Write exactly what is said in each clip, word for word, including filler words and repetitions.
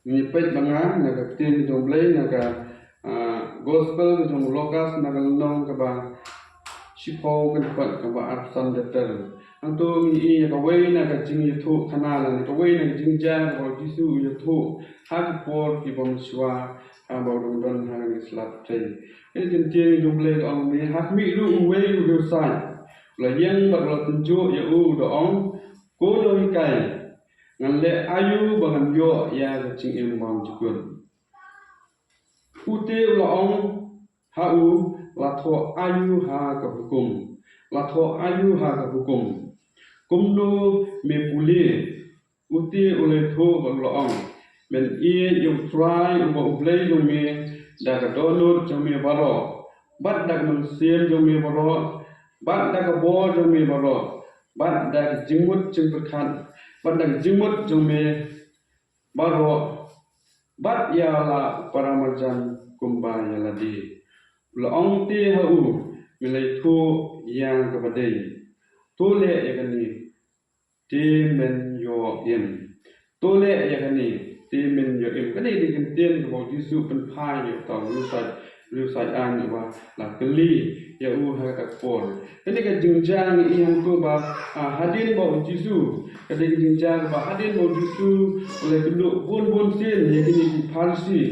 Ngi peit ba nga na ka ktien jong Blei na ka, ah, gospel jong Lukas na ka lynnong kaba shiphew, ka dkhot kaba arphew san ter. Hangto ngi i ïa kawei na ka jingïathuh khana lane kawei na ka jingjia kaba u Jisu u ïathuh ha ki por kiba mynshuwa, ha ba u dang don ha kane ka sla pyrthei. Ka ktien jong Blei ka ong kumne, ha khmih ruh uwei u riewsaid u la ïeng bad u la tynjuh ïa u, u da ong, Ko Nonghikai, ngan leh aïu ba ngan ïoh ïa ka jingim bymjukut? U te u la ong ha u, La thoh aïu ha ka hukum? La thoh aïu ha ka hukum? Kumno me pule? U te u la ïathuh bad u la ong, Men ïeit ïa U Trai uba U Blei jong me da ka dohnud jong me baroh, bad da ka mynsiem jong me baroh, bad da ka bor jong me baroh, bad da ka jingmut jingpyrkhat, bad da ka jingmut jong me baroh, bad ïa la u paramarjan kumba ïa lade. U la ong te ha u, Me la ïathuh ïa kaba dei. To leh ïa kane, te men ïoh im. To leh ïa kane, te men ïoh im. Kane ka dei ka ktien kaba u Jisu u pynphai ïa uta u riewsaid, riewsaid aiñ uba la kylli ïa u ha kata ka por. Kane ka jingjia ngi i hangto ba, ah, hadien ba u Jisu, ka dei ka jingjia ba hadien ba u Jisu u la ïakynduh bun bun sien ïa kine ki Pharisi.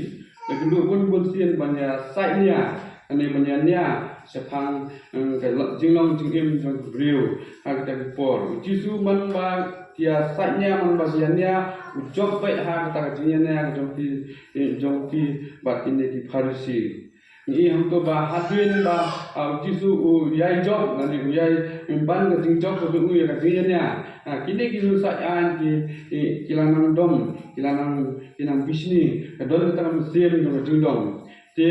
La ïakynduh bun bun sien ban ïa said nia, lane ban ïa nia shaphang, eh, ka la-, jinglong jingim jong ki briew ha kata ka por. U Jisu man ba ki ïa said nia, man ba ki ïa nia, u jop beit ha kata ka jingïania ka jong ki, eh, jong ki bad kine ki Pharisi. Ngi i hangto ba hadien ba, ah, u Jisu u ïai jop, lane u ïai pynban ka jingjop ka jong u ïa ka jingïania, ah, kine ki riewsaid aiñ ki, ki, ki la nang dom, ki la nang, ki nang bishni, ka don kata ka mynsiem jong ka jingdom. Te,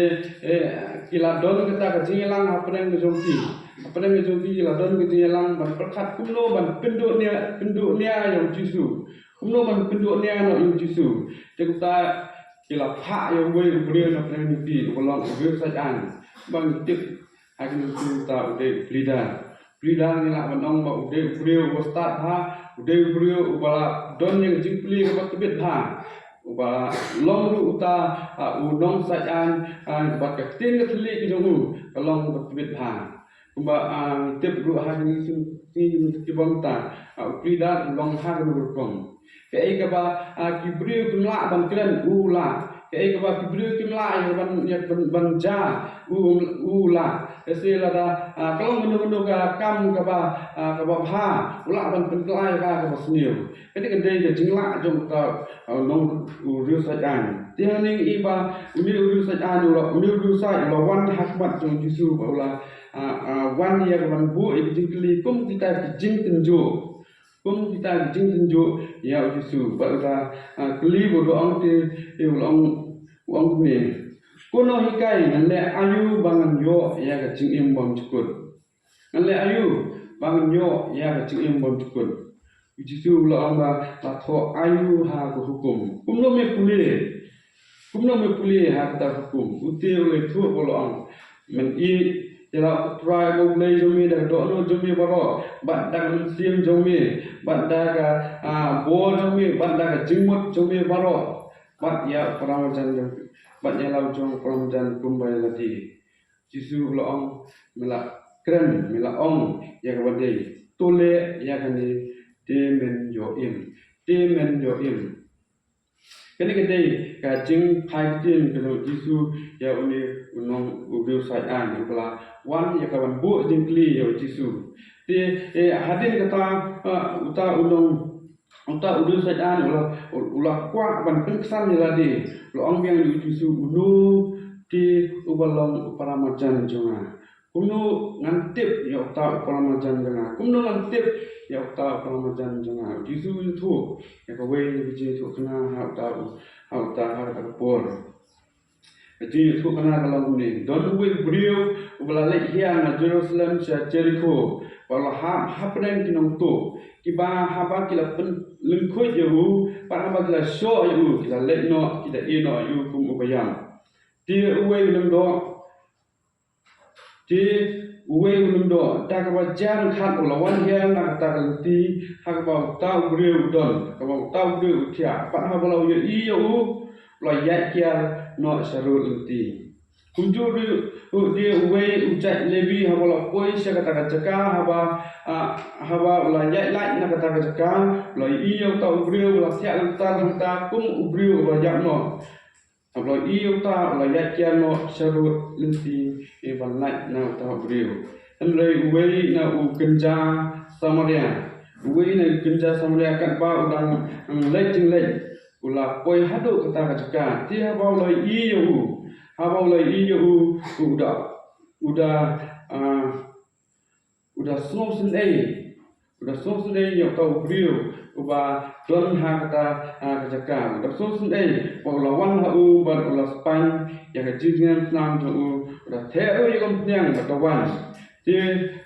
eh, ki la don kata ka jingïalang hapdeng ka jong ki. Hapdeng ka jong ki, ki la don ka jingïalang ban pyrkhat kumno ban pynduh nia, pynduh nia ïa u Jisu. Kumno ban pynduh nia noh ïa u Jisu. Te kumta ki la phah ïa uwei u briew na pdeng jong ki, uba long u riewsaid aiñ. Ba ngi tip ha kine ki ktien uta u dei u pleader. Pleader ngi lah ban ong ba u dei u briew uba stad bha, u dei u briew uba la don ïa ka jingplie kaba tbit bha, uba long ruh uta, ah, u nongsaid aiñ, ah, bad ka ktien ka thylliej ka jong u ka long kaba tbit bha. Kumba, ah, ngi tip ruh ha kine ki, ki, ki bynta, ah, u pleader u long ha kano ka rukom. Kaei kaba, ah, ki briew kim lah ban kren, u lah. Kaei kaba ki briew kim lah ïa ban, ïa ban, ban jia, u, u lah. Lehse lada, ah, ka long kano kano ka kam kaba, ah, kaba bha, u lah ban pynkylla ïa ka kaba sniew. Kane ka dei ka jinglah jong uta, ah, nong, u riewsaid aiñ. Te hangne ngi i ba une u riewsaid aiñ u la, une u riewsaid u la wan ha khmat jong u Jisu ba u la, ah, ah, wan ïa ka ban buh ïa ka jingkylli kum kita ki jingtynjuh. Kum kita ki jingtynjuh ïa u Jisu. Bad u la, ah, kylli bad u ong te, te u la ong, u ong kumne, Ko Nonghikai, ngan leh aïu ba ngan ïoh ïa ka jingim bymjukut? Ngan leh aïu ba ngan ïoh ïa ka jingim bymjukut? U Jisu u la ong ba, La thoh aïu ha ka hukum? Kumno me pule? Kumno me pule ha kata ka hukum? U te u la ïathuh bad u la ong, Men ïeit ïa la U Trai uba U Blei jong me da ka dohnud jong me baroh, bad da ka mynsiem jong me, bad da ka, ah, bor jong me, bad da ka jingmut jong me baroh, bad ïa u paramarjan jong, bad ïa la u jong u paramarjan kumba ïa lade. Jisu u la ong, Me la kren, me la ong ïa kaba dei. To leh ïa kane, te men ïoh im. Te men ïoh im. Kane ka dei ka jingphai ktien ka jong u Jisu ïa une u nong, u riewsaid aiñ uba la wan ïa ka ban buh jingkylli ïa u Jisu. Te, eh, hadien kata, ah, uta u nong, uta u riewsaid aiñ u la, u la kwah ban pynksan ïa lade. U la ong biang ïa u Jisu, Uno te uba long u paramarjan jong nga? Kumno ngan tip ïa uta u paramarjan jong nga? Kumno ngan tip ïa uta u paramarjan jong nga? U Jisu u ïathuh ïa kawei na ka jingïathuhkhana ha uta u, ha uta, ha kata ka por. Ka jingïathuhkhana ka long kumne: Don uwei u briew uba la leit hiar na Jerusalem sha Jerikho, bad u la hap hapdeng ki nongtuh, kiba haba ki la pynlyngkhuit ïa u, bad haba ki la shoh ïa u, ki la leit noh, ki la ïeh noh ïa u kum uba ïap. Te uwei u lyngdoh, te uwei u lyngdoh, da kaba jia ryngkat u la wan hiar na kata ka lynti ha kaba uta u briew u don, kaba uta u briew u thiah. Bad haba la ïohi ïa u, u la ïaid kiar noh sha rud lynti. Kumjuh ruh de uwei u jait Levi haba u la poi sha kata ka jaka, haba, ah, haba u la ïaid lait na kata ka jaka, u la ïohi ïa uta u briew u la thiah lynter hangta kum u briew uba ïap noh. Haba u la ïohi ïa uta u la ïaid kiar noh sha rud lynti, eh, ban lait na uta u briew. Hynrei uwei na u kynja Samaria, uwei na u kynja Samaria katba u dang, mm, leit jingleit, u la poi haduh kata ka jaka. Te haba u la ïohi ïa u, haba u la ïohi ïa u, u da, u da, ah, u da sngewsynei, u da sngewsynei ïa uta u briew uba don ha kata, ah, ka jaka. U da sngewsynei bad u la wan ha u bad u la spaiñ ïa ka jingsngewsynei jong u, u da theh ruh ïa ka umphniang bad ka waiñ. Te,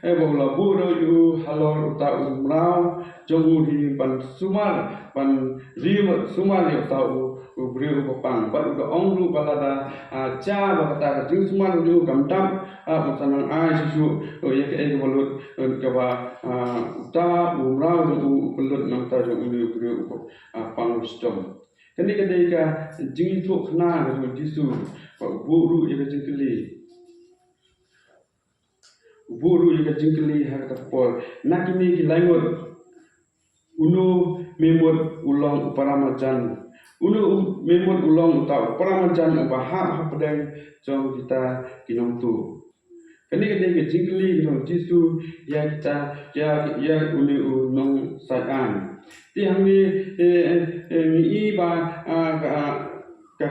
eh, bad u la buh ruh ïa u halor uta u mraw jong u hi ban sumar, ban ri bad sumar ïa uta u, u briew uba pang. Bad u da ong ruh ba lada, ah, jia ba kata ka jingsumar jong u kam dap, ah, un sa nang ai shuh shuh, eh, ïa kaei kaba lut, eh, kaba, ah, uta u mraw jong u u pynlut na ka bynta jong une u briew uba, ah, pang shitom. Kane ka dei ka jingïathuhkhana ka jong u Jisu, ba u buh ruh ïa ka jingkylli. U buh ruh ïa ka jingkylli ha kata ka por. Na kine ki lai ngut, uno me mut u long u para marjan? Uno me mut u long uta u para marjan uba hap hapdeng jong kita ki nongtuh? Kane ka dei ka jingkylli ka jong u Jisu ïa kita, ïa, ïa une u nongsaiñ. Te hangne, eh, eh, eh, ngi i ba, ah, ka, ka,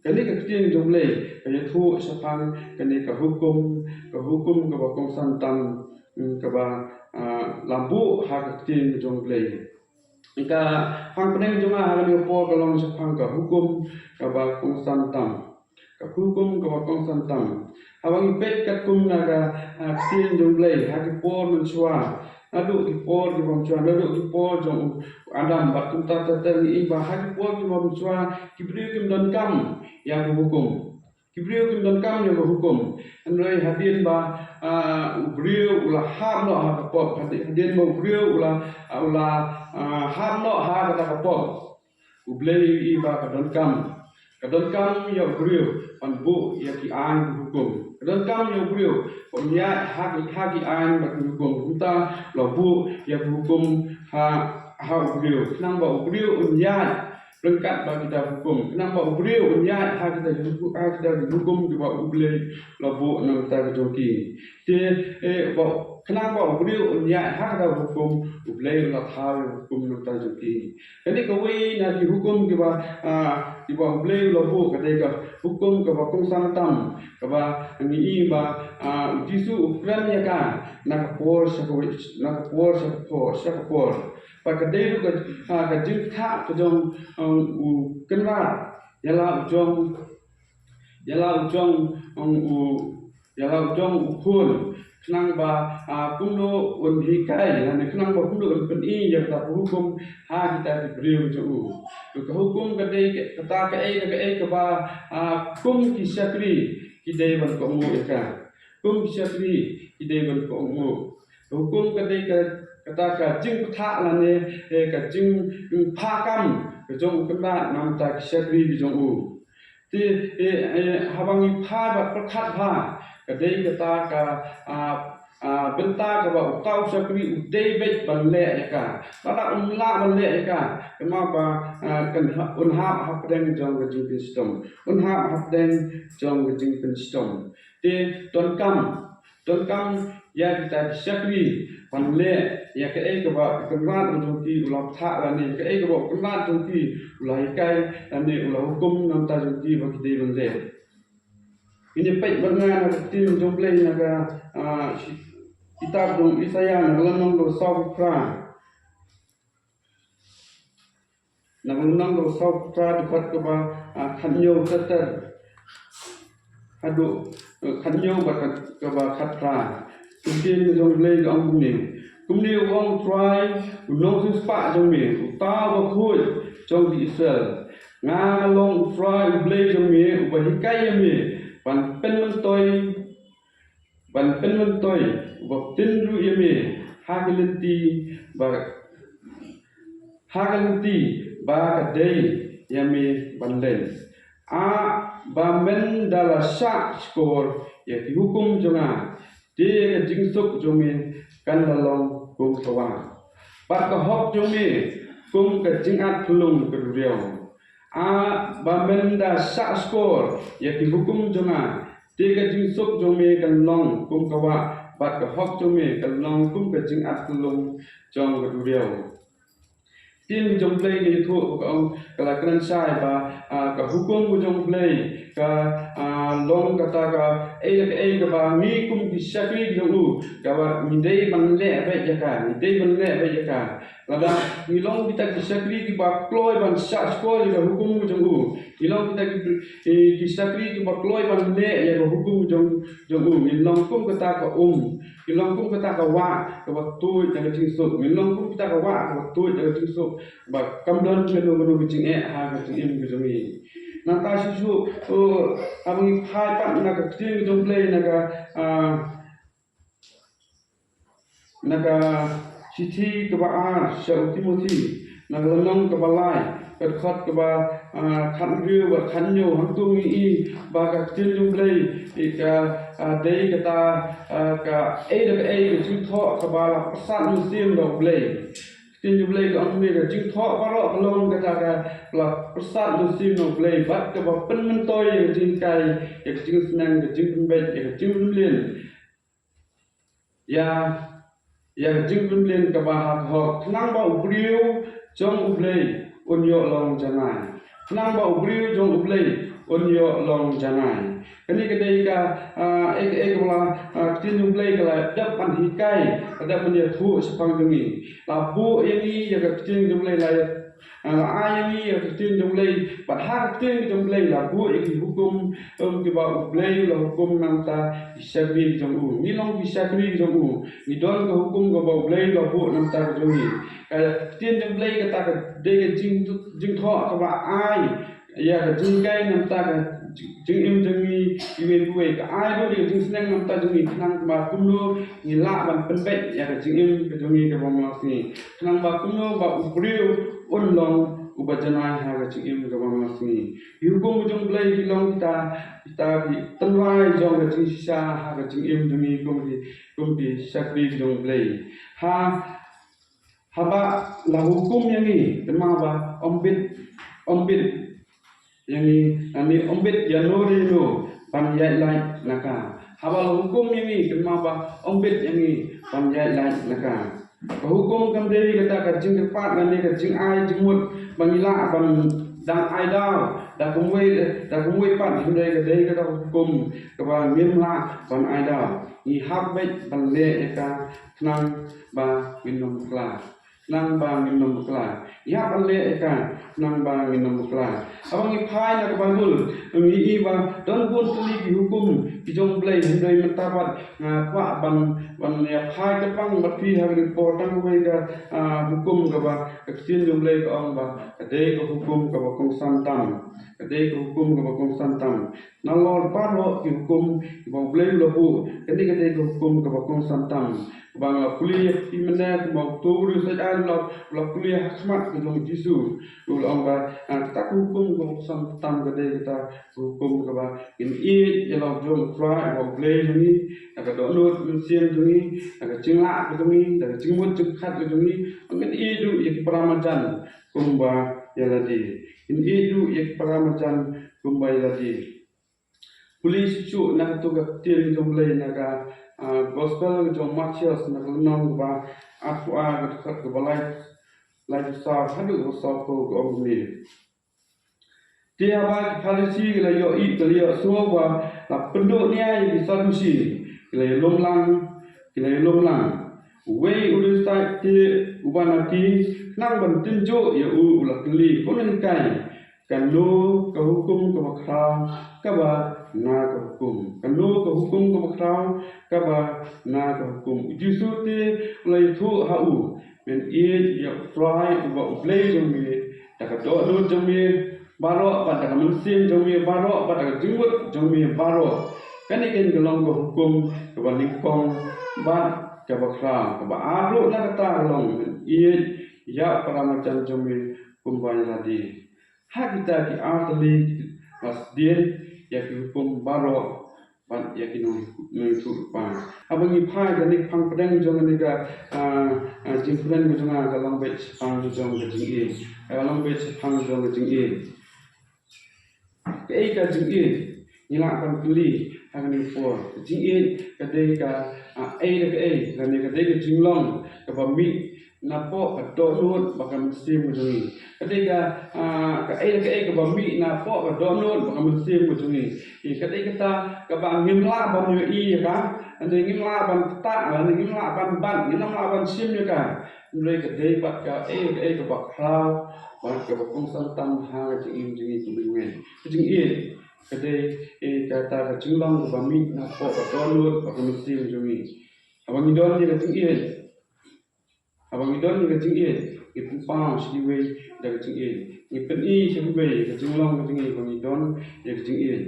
kane ka ktien jong U Blei ka ïathuh shaphang kane ka hukum, ka hukum kaba kongsan tam, mm, kaba, ah, la buh ha ka ktien jong U Blei. Ka phang pdeng jong nga ha kane ka por ka long shaphang ka hukum kaba kongsan tam. Ka hukum kaba kongsan tam. Haba ngi peit katkum na ka, ah, ktien jong U Blei ha ki por mynshuwa, naduh ki por kiba mynshuwa, naduh ki por jong u Adam bad kumta ter ter ngi i ba ha ki por kiba mynshuwa ki briew kim donkam ïa ka hukum. Ki briew kim donkam ïa ka hukum. Hynrei hadien ba, ah, u briew u la hap noh ha ka pop, hadien, hadien ba u briew u la, ah, u la, ah, hap noh ha kata ka pop, U Blei u i ba ka donkam, ka donkam ïa u briew ban buh ïa ki aiñ ki hukum. Ka donkam ïa u briew ban ïaid ha ki, ha ki aiñ bad ki hukum. Kumta la buh ïa ki hukum ha, ha u briew, khnang ba u briew un ïaid ryngkat bad kita ki hukum, khnang ba u briew un ïaid ha kita ki hukum, ha kita ki hukum kiba U Blei la buh na ka bynta ka jong ki. Te, eh, ba, khnang ba u briew un ïaid ha kita ki hukum, U Blei u la thaw ïa ki hukum na ka bynta ka jong ki. Kane kawei na ki hukum kiba, ah, kiba U Blei u la buh, ka dei ka hukum kaba kongsan tam, kaba ngi i ba, ah, u Jisu u kren ïa ka na ka por sha ka, na ka por sha ka por, sha ka por. Bad ka dei ruh ka, ah, ka jingthoh ka jong, um, u Kynrad ïa la u jong, ïa la u jong, um, u ïa la u jong u khun, khnang ba, ah, kumno un hikai, lane khnang ba kumno un pyni ïa kata ka hukum ha kita ki briew jong u. Ka hukum ka dei kata kaei kaei kaba, ah, kum ki shakri ki dei ban kohnguh ïa ka. Kum ki shakri ki dei ban kohnguh. Ka hukum ka dei ka, kata ka jingpyntha lane, eh, ka jingphah kam ka jong u Kynrad na ka bynta ki shakri ki jong u. Te, eh, eh, haba ngi phai bad pyrkhat bha, ka dei kata ka, ah, ah, bynta kaba uta u shakri u dei beit ban leh ïa ka. Lada um lah ban leh ïa ka, kumno ba, ah, kan ha-, un hap hapdeng jong ka jingpynshitom. Un hap hapdeng jong ka jingpynshitom. Te donkam, donkam ïa kita ki shakri ban leh ïa kaei kaba u Kynrad jong ki u la pynthah lane kaei kaba u Kynrad jong ki u la hikai lane u la hukum na ka bynta jong ki ba ki dei ban leh. Ngin ïa peit bad nga na ka ktien jong U Blei na ka, ah, shi-, kitab jong u Isaïah na ka lynnong kaba sawphew phra. Na ka lynnong kaba sawphew phra, dkhot kaba, ah, khathynñiew ter ter haduh, eh, khathynñiew bad ka, kaba khatphra. Ka ktien jong U Blei ka ong kumne. Kumne u ong U Trai, u nongsiewspah jong me, uta uba khuid jong ki Israel. Nga nga long U Trai U Blei jong me, uba hikai ïa me ban pynmyntoi, ban pynmyntoi, uba pynrung ïa me ha ka lynti ba, ha ka lynti ba ka dei ïa me ban len. Ah, ba men da la shah shkor ïa ki hukum jong nga, te ka jingsuk jong me kan la long kum ka wah, bad ka hok jong me kum ka jingat khyllung ka duriaw. Ah, ba men da shah shkor ïa ki hukum jong nga, te ka jingsuk jong me kan long kum ka wah, bad ka hok jong me kan long kum ka jingat khyllung jong ka duriaw. Ktien jong Blei ka ïathuh ka ong, ka la kren shai ba, ah, ka hukum jong Blei ka, ah, long kata ka, eh, ka, eh, kaba ngi kum ki shakri jong u, kaba ngi dei ban leh beit ïa ka, ngi dei ban leh beit ïa ka. Lada ngi long kita ki shakri kiba kloi ban shah shkor ïa ka hukum jong u, ngi long kita ki, eh, ki shakri kiba kloi ban leh ïa ka hukum jong, jong u, ngi long kum kata ka um, ngi long kum kata ka wah kaba tuid da ka jingsuk, ngi long kum kata ka wah kaba tuid da ka jingsuk, ba kam don kano kano ka jingeh ha ka jingim ka jong ngi. Nangta shuh shuh, oh, haba ngi phai pat na ka ktien jong Blei na ka, ah, na ka shithi kaba ar sha u Timothi, na ka lynnong kaba lai, ka dkhot kaba, ah, khathynriew bad khathynñiew, hangto ngi i ba ka ktien jong Blei, i ka, ah, dei kata, ah, ka, eh, da ka, eh, ka jingthoh kaba la pyrsad mynsiem da u Blei. Ktien jong Blei ka ong ne ka jingthoh baroh ka long kata ka la pyrsad mynsiem na u Blei, bad kaba pynmyntoi ïa ka jinghikai, ïa ka jingsneng, ka jingpynbeit, ïa ka jingpynmlien, ïa, ïa ka jingpynmlien kaba ha ka hok, khnang ba u briew jong u Blei un ïoh long janai. Khnang ba u briew jong u Blei un ïoh long janai. Kane ka dei ka, ah, eh, eh, ka ba la, ah, ktien jong u Blei ka la dep ban hikai, ka dep ban ïathuh shaphang jong ngi. La buh ïa ngi ïa ka ktien jong u Blei, la, ah, la ai ïa ngi ïa ka ktien jong u Blei. Bad ha ka ktien jong u Blei la buh ïa ki hukum, um, kiba u Blei u la hukum na ka bynta ki shakri jong u. Ngi long ki shakri jong u, ngi don ka hukum kaba u Blei u la buh na ka bynta ka jong ngi. Ka ktien jong u Blei kata ka dei ka jing, jingthoh kaba ai ïa ka jinghikai na ka bynta ka jing, jingim jong ngi iwei pa iwei, ka ai ruh ïa ka jingsneng na ka bynta jong ngi, khnang ba kumno ngi lah ban pynbeit ïa ka jingim ka jong ngi kaba man la ka sngi, khnang ba kumno ba u briew un long uba janai ha ka jingim kaba man la ka sngi. Ki hukum jong u Blei ki long kita, kita ki tynrai jong ka jingshisha ha ka jingim jong ngi kum ki, kum ki shakri jong u Blei. Ha, haba la hukum ïa ngi, te ma ba ym bit, ym bit ïa ngi, ani ym bit ïano re ïano ban ïaid lait na ka. Haba la hukum ïa ngi, te ma ba ym bit ïa ngi ban ïaid lait na ka. Ka hukum kam dei kata ka jingkyrpad lane ka jingai jingmut ba ngi lah ban dang ai daw da kumwei, da kumwei pat, hynrei ka dei kata ka hukum kaba ngim lah ban ai daw. Ngi hap beit ban leh ïa ka khnang ba ngin ym bakla. Khnang ba ngin ym bakla. Ïa ban leh ïa ka khnang ba ngin ym bakla. Haba ngi phai na ka Baibl, ngi i ba don bun tylli ki hukum ki jong u Blei, hynrei mynta pat nga kwah ban, ban ïa phai kyrpang bad phi ha kane ka por tang kawei ka, ah, hukum kaba ka ktien jong u Blei ka ong ba ka dei ka hukum kaba kongsan tam. Ka dei ka hukum kaba kongsan tam. Nalor baroh ki hukum kiba u Blei u la buh, kane ka dei ka hukum kaba kongsan tam. Kaba nga la pule ïa phi mynne, kumba uto u riewstad u la, u la pule ha khmat ka jong u Jisu. U la ong ba, ah, kata ka hukum kaba kongsan tam ka dei kata ka hukum kaba ngin ïeit ïa la u jong u Trai uba u Blei jong ngi, da ka dohnud mynsiem jong ngi, da ka jinglah ka jong ngi, da ka jingmut jingpyrkhat ka jong ngi, ngin ïeit ruh ïa ki para marjan kumba ïa lade. Ngin ïeit ruh ïa ki para marjan kumba ïa lade. Pule shuh shuh na kato ka ktien jong u Blei na ka, ah, Gospel jong u Mathaios na ka lynnong kaba arphew ar, ka dkhot kaba lai, laiphew saw haduh kaba sawphew, ka ong kumne. Te haba ki Pharisi ki la ïohi, ki la ïohsngew ba la pynduh nia ïa ki Sadusi, ki la ïalum lang, ki la ïalum lang. Uwei u riewstad te uba na ki, khnang ban tynjuh ïa u, u la kylli, ko nonghikai, kano ka hukum kaba khraw kaba na ka hukum? Kano ka hukum kaba khraw kaba na ka hukum? U Jisu te u la ïathuh ha u, men ïeit ïa u Trai uba u Blei jong me da ka dohnud jong me baroh, bad da ka mynsiem jong me baroh, bad da ka jingmut jong me baroh. Kane keiñ ka long ka hukum kaba nyngkong bad kaba khraw. Kaba ar ruh na kata ka long, men ïeit ïa u para marjan jong me kumba ïa lade. ha kita ki artylli ba sdien ïa ki hukum baroh bad ïa ki nong, nongïathuhlypa. Haba ngi phai kane ka phang pdeng jong kane ka, ah, ah, jingpynbna ka jong nga ka long beit shaphang jong ka jingïeit. Ka long beit shaphang jong ka jingïeit. Kaei ka jingïeit? Ngi lah ban kylli ha kane ka por. Ka jingïeit ka dei ka, ah, ei da kaei, lane ka dei ka jinglong kaba mih napoh ka dohnud bad ka mynsiem ka jong ngi. Ka dei ka, ah, kaei da kaei kaba mih napoh ka dohnud bad ka mynsiem ka jong ngi. Ka dei kata kaba ngim lah ban ïohi ïa ka, lane ngim lah ban ktah, lane ngim lah ban bat, ngim lah ban shim ïa ka. Hynrei ka dei pat kaei da kaei kaba khraw bad kaba kongsan tam ha ka jingim jong ngi kum ki bangeit. Ka jingïeit ka dei, eh, kata ka jinglong kaba mih napoh ka dohnud bad ka mynsiem jong ngi. Haba ngi don ïa ka jingïeit, haba ngi don ïa ka jingïeit, ngi pynpaw sha kiwei da ka jingïeit. Ngi pyni sha kiwei ka jinglong ka jong ngi ba ngi don ïa ka jingïeit.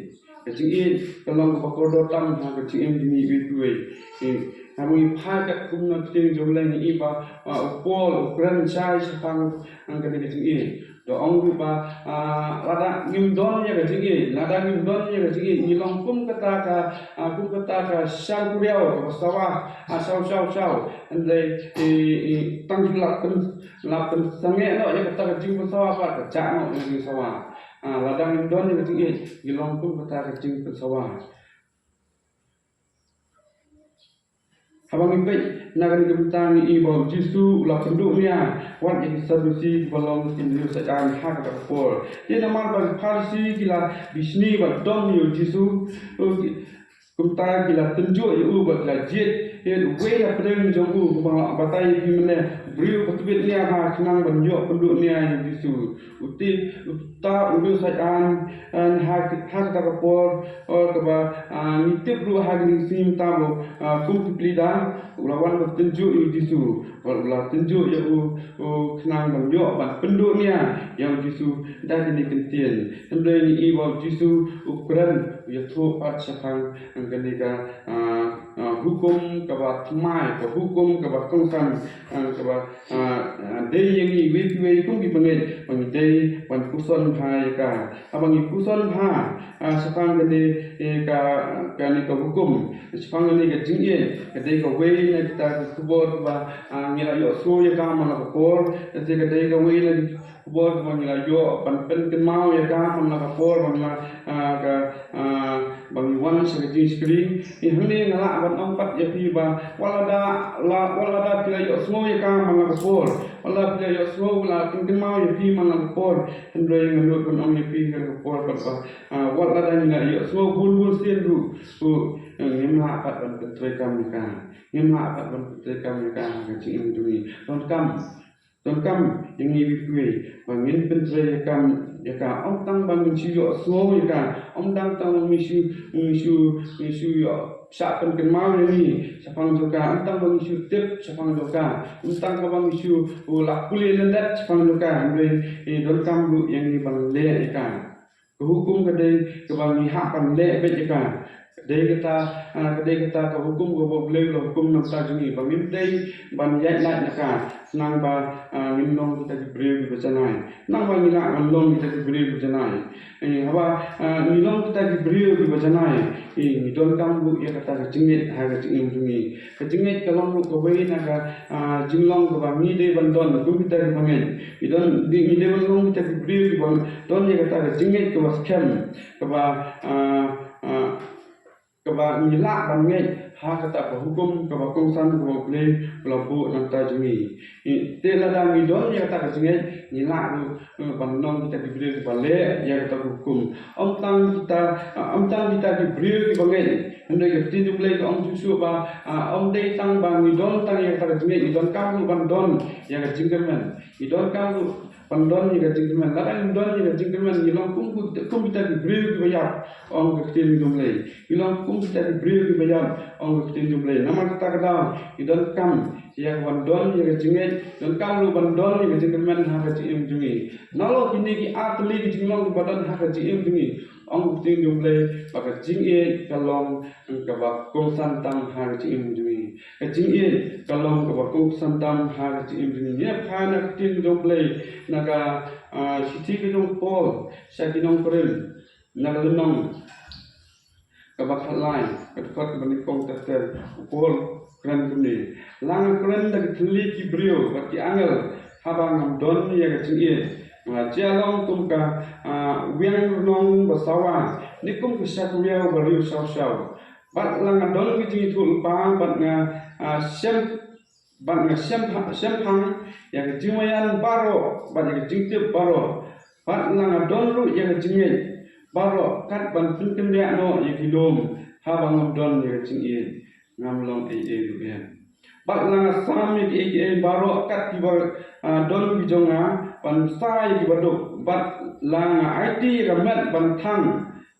Ka jingïeit ka long kaba kordor tam ha ka jingim jong ngi iwei pa iwei. Eh, haba ngi phai katkum na ka ktien jong U Blei ngi i ba, ah, u Paul u kren shai shaphang, ah, kane ka jingïeit. Da ong ruh ba, ah, lada ngim don ïa ka jingïeit, lada ngim don ïa ka jingïeit, ngi long kum kata ka, ah, kum kata ka shangkuriaw kaba sawa, ah, shaw shaw shaw. Hynrei, eh, eh, tang ki la pyn, la pynsangeh noh ïa kata ka jingpynsawa bad ka jah noh ïa ka jingsawa. Ah, lada ngim don ïa ka jingïeit, ngi long kum kata ka jingpynsawa. Haba ngi peit na kane ka bynta ngi i ba u Jisu u la pynduh nia wat ïa ki Sadusi kiba long ki nongïathuhlypa ha kata ka por. Te namar ba ki Pharisi ki la bishni bad dom ïa u Jisu, kumta ki la tynjuh ïa u bad ki la jied ïa uwei na pdeng jong u, kumba nga la batai ïa phi mynne, u briew ba tbit nia ha khnang ban ïoh pynduh nia ïa u Jisu. Uta, uta u nongïathuhlypa, ah, ha, ha kata ka por, oh, kaba, ah, ngi tip ruh ha kine ki sngi mynta ba, ah, kum ki plie da, u la wan ban tynjuh ïa u Jisu, u la tynjuh ïa u, u khnang ban ïoh ban pynduh nia ïa u Jisu da kine ki ktien. Hynrei ngi i ba u Jisu u kren, u ïathuh pat shaphang kane ka, ah, ah, hukum kaba thymmai, ka hukum kaba kongsan, ah, kaba ah, ah, dei ïa ngi iwei pa iwei kum ki bangeit ba ngi dei ban puson bha ïa ka. Haba ngi puson bha, ah, shaphang kane, eh, ka, kane ka hukum, shaphang kane ka jingïeit, ka dei kawei na kita ki khubor ba, ah, ngi la ïohsngew ïa ka man la ka por, te ka dei kawei na ki khubor ba ngi la ïoh ban pynkynmaw ïa ka man la ka por, ba ngi la, ah, ka, ah, ba ngi wan sha ka jingshakri. Ngi hangne nga lah ban ong pat ïa phi ba wat lada, la, wat lada phi la ïohsngew ïa ka man la ka por, wat lada phi la ïohsngew, la pynkynmaw ïa phi man la ka por, hynrei nga nud ban ong ïa phi ha ka por pat ba, ah, wat lada ngi la ïohsngew bun bun sien ruh, ruh, eh, ngim lah pat ban pyntreikam ïa ka. Ngim lah pat ban pyntreikam ïa ka ha ka jingim jong ngi. Donkam, donkam ïa ngi iwei pa iwei ba ngin pyntrei ïa ka, ym tang ba ngin shu ïohsngew ïa ka, ym tang tang ba ngin shu, ngin shu, ngin shu ïoh shah pynkynmaw ïa ngi shaphang jong ka, ym tang ba ngin shu tip shaphang jong ka, ym tang ba ngin shu, u, la pule lyndet shaphang jong ka, hynrei, eh, donkam ruh ïa ngi ban leh ïa ka. Ka hukum ka dei kaba ngi hap ban leh beit ïa ka. Ka dei kata, ah, ka dei kata ka hukum kaba U Blei u la hukum na ka bynta jong ngi ba ngim dei ban ïaid lait na ka, khnang ba, ah, ngin long kita ki briew kiba janai. Khnang ba ngi lah ban long kita ki briew kiba janai. Eh, haba, ah, ngi long kita ki briew kiba janai, eh, ngi donkam ruh ïa kata ka jingngeit ha ka jingim jong ngi. Ka jingngeit ka long ruh kawei na ka, ah, jinglong kaba ngi dei ban don kum kita ki bangeit. Ngi don, ngi, ngi dei ban long kita ki briew kiba don ïa kata ka jingngeit kaba skhem, kaba, ah, ah, kaba ngi lah ban ngeit ha kata ka hukum kaba kongsan kaba U Blei u la buh na ka bynta jong ngi. Te lada ngi don ïa kata ka jingngeit, ngi lah ruh, eh, ban long kita ki briew kiba leh ïa kata ka hukum. Ym tang kita, ah, ym tang kita ki briew kiba ngeit. Hynrei ka ktien jong U Blei ka ong shuh shuh ba, ah, ym dei tang ba ngi don tang ïa kata ka jingngeit, ngi donkam ruh ban don ïa ka jingkyrmen. Ngi donkam ruh ban don ïa ka jingkyrmen. Lada ngim don ïa ka jingkyrmen, ngi long kum, kum kita ki briew kiba ïap, ong ka ktien jong U Blei. Ngi long kum kita ki briew kiba ïap, ong ka ktien jong U Blei. Namar kata ka daw ngi donkam ïa ka ban don ïa ka jingngeit, donkam ruh ban don ïa ka jingkyrmen ha ka jingim jong ngi. Nalor kine ki artylli ki jinglong kiba don ha ka jingim jong ngi, Ong ka ktien jong U Blei ba ka jingïeit ka long kaba kongsan tam ha ka jingim jong ngi. Ka jingïeit ka long kaba kongsan tam ha ka jingim jong ngi. Ngi ïa phai na ka ktien jong U Blei na ka, ah, shithi ka jong u Paul sha ki nong Korinth, na ka lynnong kaba khatlai, ka dkhot kaba nyngkong ter ter, u Paul u kren kumne: La nga kren da ki thylli ki briew bad ki angel, haba ngam don ïa ka jingïeit, nga la jia long kum ka, ah, wiang rnong ba sawa, ne kum ka shakriaw ba riewshaw shaw. Bad la nga don ka jingïathuhlypa bad nga, ah, shem bad nga shem pha-, shem phang ïa ka jingmaïan baroh bad ïa ka jingtip baroh, bad la nga don ruh ïa ka jingngeit baroh kat ban pynkynriah noh ïa ki lum, haba ngam don ïa ka jingïeit, ngam long ei ei ruh em. Bad la nga sam ïa kiei kiei baroh kat kiba, ah, don ki jong nga, ban sa ïa kiba duk, bad la nga aiti ïa ka met ban thang,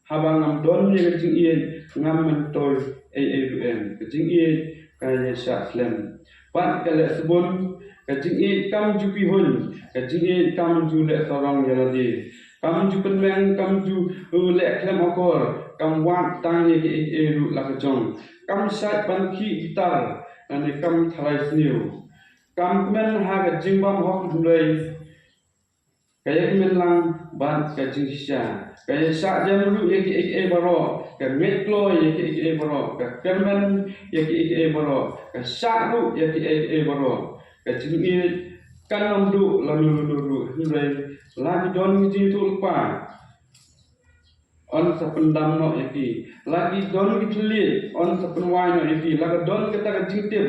haba ngam don ïa ka jingïeit, ngam myntoi ei ei ruh em. Ka jingïeit ka ïaishah slem bad ka leh sbun. Ka jingïeit kam ju pihuiñ, ka jingïeit kam ju leh sarong ïa lade, kam ju pynmeng, kam ju, uh, leh khlem akor, kam wad tang ïa kiei kiei ruh la ka jong, kam shait ban khih ki tar, lane kam tharai sniew. Kam kmen ha ka jingbymhok, hynrei ka ïakmen lang bad ka jingshisha. Ka ïashah jem ruh ïa kiei kiei baroh, ka ngeit kloi ïa kiei kiei baroh, ka kyrmen ïa kiei kiei baroh, ka shah ruh ïa kiei kiei baroh. Ka jingïeit kan ym duh lano lano ruh, hynrei la ki don ki jingïathuhlypa, yn sa pyndam noh ïa ki. La ki don ki thylliej, yn sa pynwai noh ïa ki. La ka don kata ka jingtip,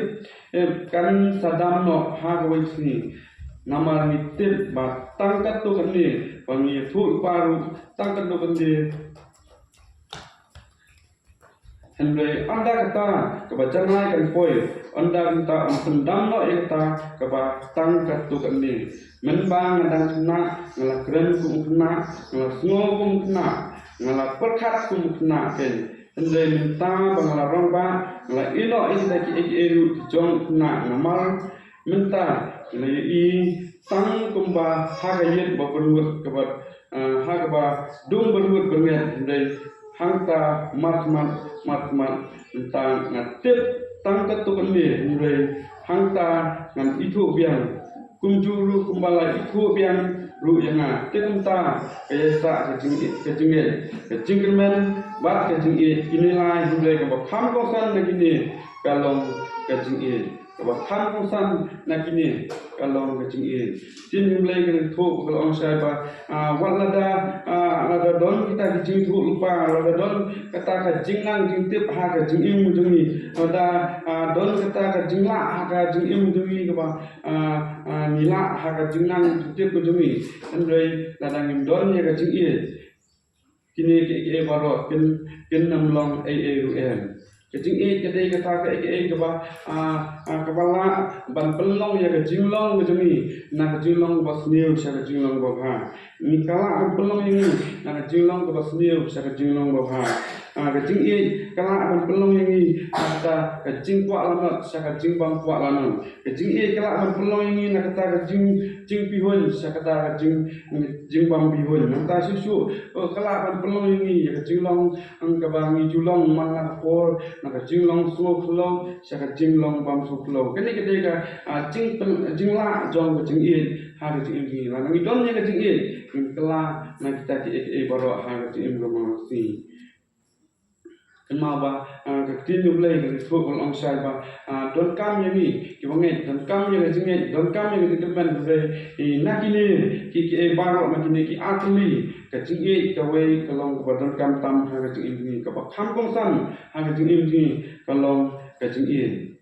eh, kan sa dam noh ha kawei ka sngi. Namar ngi tip ba tang katto katne ba ngi ïathuhlypa ruh, tang katto katne, hynrei ynda kata kaba janai kan poi, ynda kata yn pyndam noh ïa kata kaba tang katto katne. Mynba nga dang khynnah, nga la kren kum u khynnah, nga la sngew kum u khynnah, nga la pyrkhat kum u khynnah keiñ. Hynrei mynta ba nga la rangbah, nga la ïehnoh ïa kita kiei kiei ruh ki jong u khynnah, namar mynta nga la ïohi tang kumba ha ka ïit ba bynrut kaba, ah, ha kaba dum bynrut bynriat, hynrei hangta markhmat markhmat. Mynta nga tip tang katto katne, hynrei hangta ngan ithuh biang. Kumjuh ruh kumba la ithuh biang ruh ïa nga, te kumta ka ïaishah ka jingïeit, ka jingngeit, ka jingkyrmen bad ka jingïeit. Kine lai, hynrei kaba kham kongsan na kine ka long ka jingïeit. Kaba kham kongsan na kine ka long ka jingïeit. Ktien U Blei ka la ïathuh, ka la ong shai ba, ah, wat lada, ah, lada don kita ki jingïathuhlypa, lada don kata ka jingnang jingtip ha ka jingim jong ngi, lada, ah, don kata ka jinglah ha ka jingim jong ngi kaba, ah, ah, ngi lah ha ka jingnang jingtip ka jong ngi, hynrei lada ngim don ïa ka jingïeit, kine kiei kiei baroh kin, kin ym long ei ei ruh em. Ka jingïeit ka dei kata kaei kaei kaba, ah, ah, kaba lah ban pynlong ïa ka jinglong ka jong ngi na ka jinglong kaba sniew sha ka jinglong kaba bha. Ngi, ka lah ban pynlong ïa ngi na ka jinglong kaba sniew sha ka jinglong kaba bha. Ah, ka jingïeit ka lah ban pynlong ïa ngi na kata ka jingkwah lanot sha ka jingbymkwah lanot. Ka jingïeit ka lah ban pynlong ïa ngi na kata ka jing, jingpihuiñ sha kata ka jing, jingbympihuiñ. Nangta shuh shuh, eh, ka lah ban pynlong ïa ngi ïa ka jinglong, eh, kaba ngi ju long man la ka por, na ka jinglong sngew khlem sha ka jinglong bym sngew khlem. Kane ka dei ka, ah, jingpyn, jinglah jong ka jingïeit ha ka jingim jong ngi. Lada ngi don ïa ka jingïeit, ngin kylla na kita kiei kiei baroh ha ka jingim ka mano sngi. Kynmaw ba, ah, ka ktien U Blei ka la ïathuh, ka la ong shai ba, ah, donkam ïa ngi kiba ngeit, donkam ïa ka jingngeit, donkam ïa ka jingkyrmen, hynrei, eh, na kine kiei kiei baroh, na kine ki ar tylli, ka jingïeit kawei ka long kaba donkam tam ha ka jingim jong ngi. Kaba kham kongsan ha ka jingim jong ngi ka long ka jingïeit.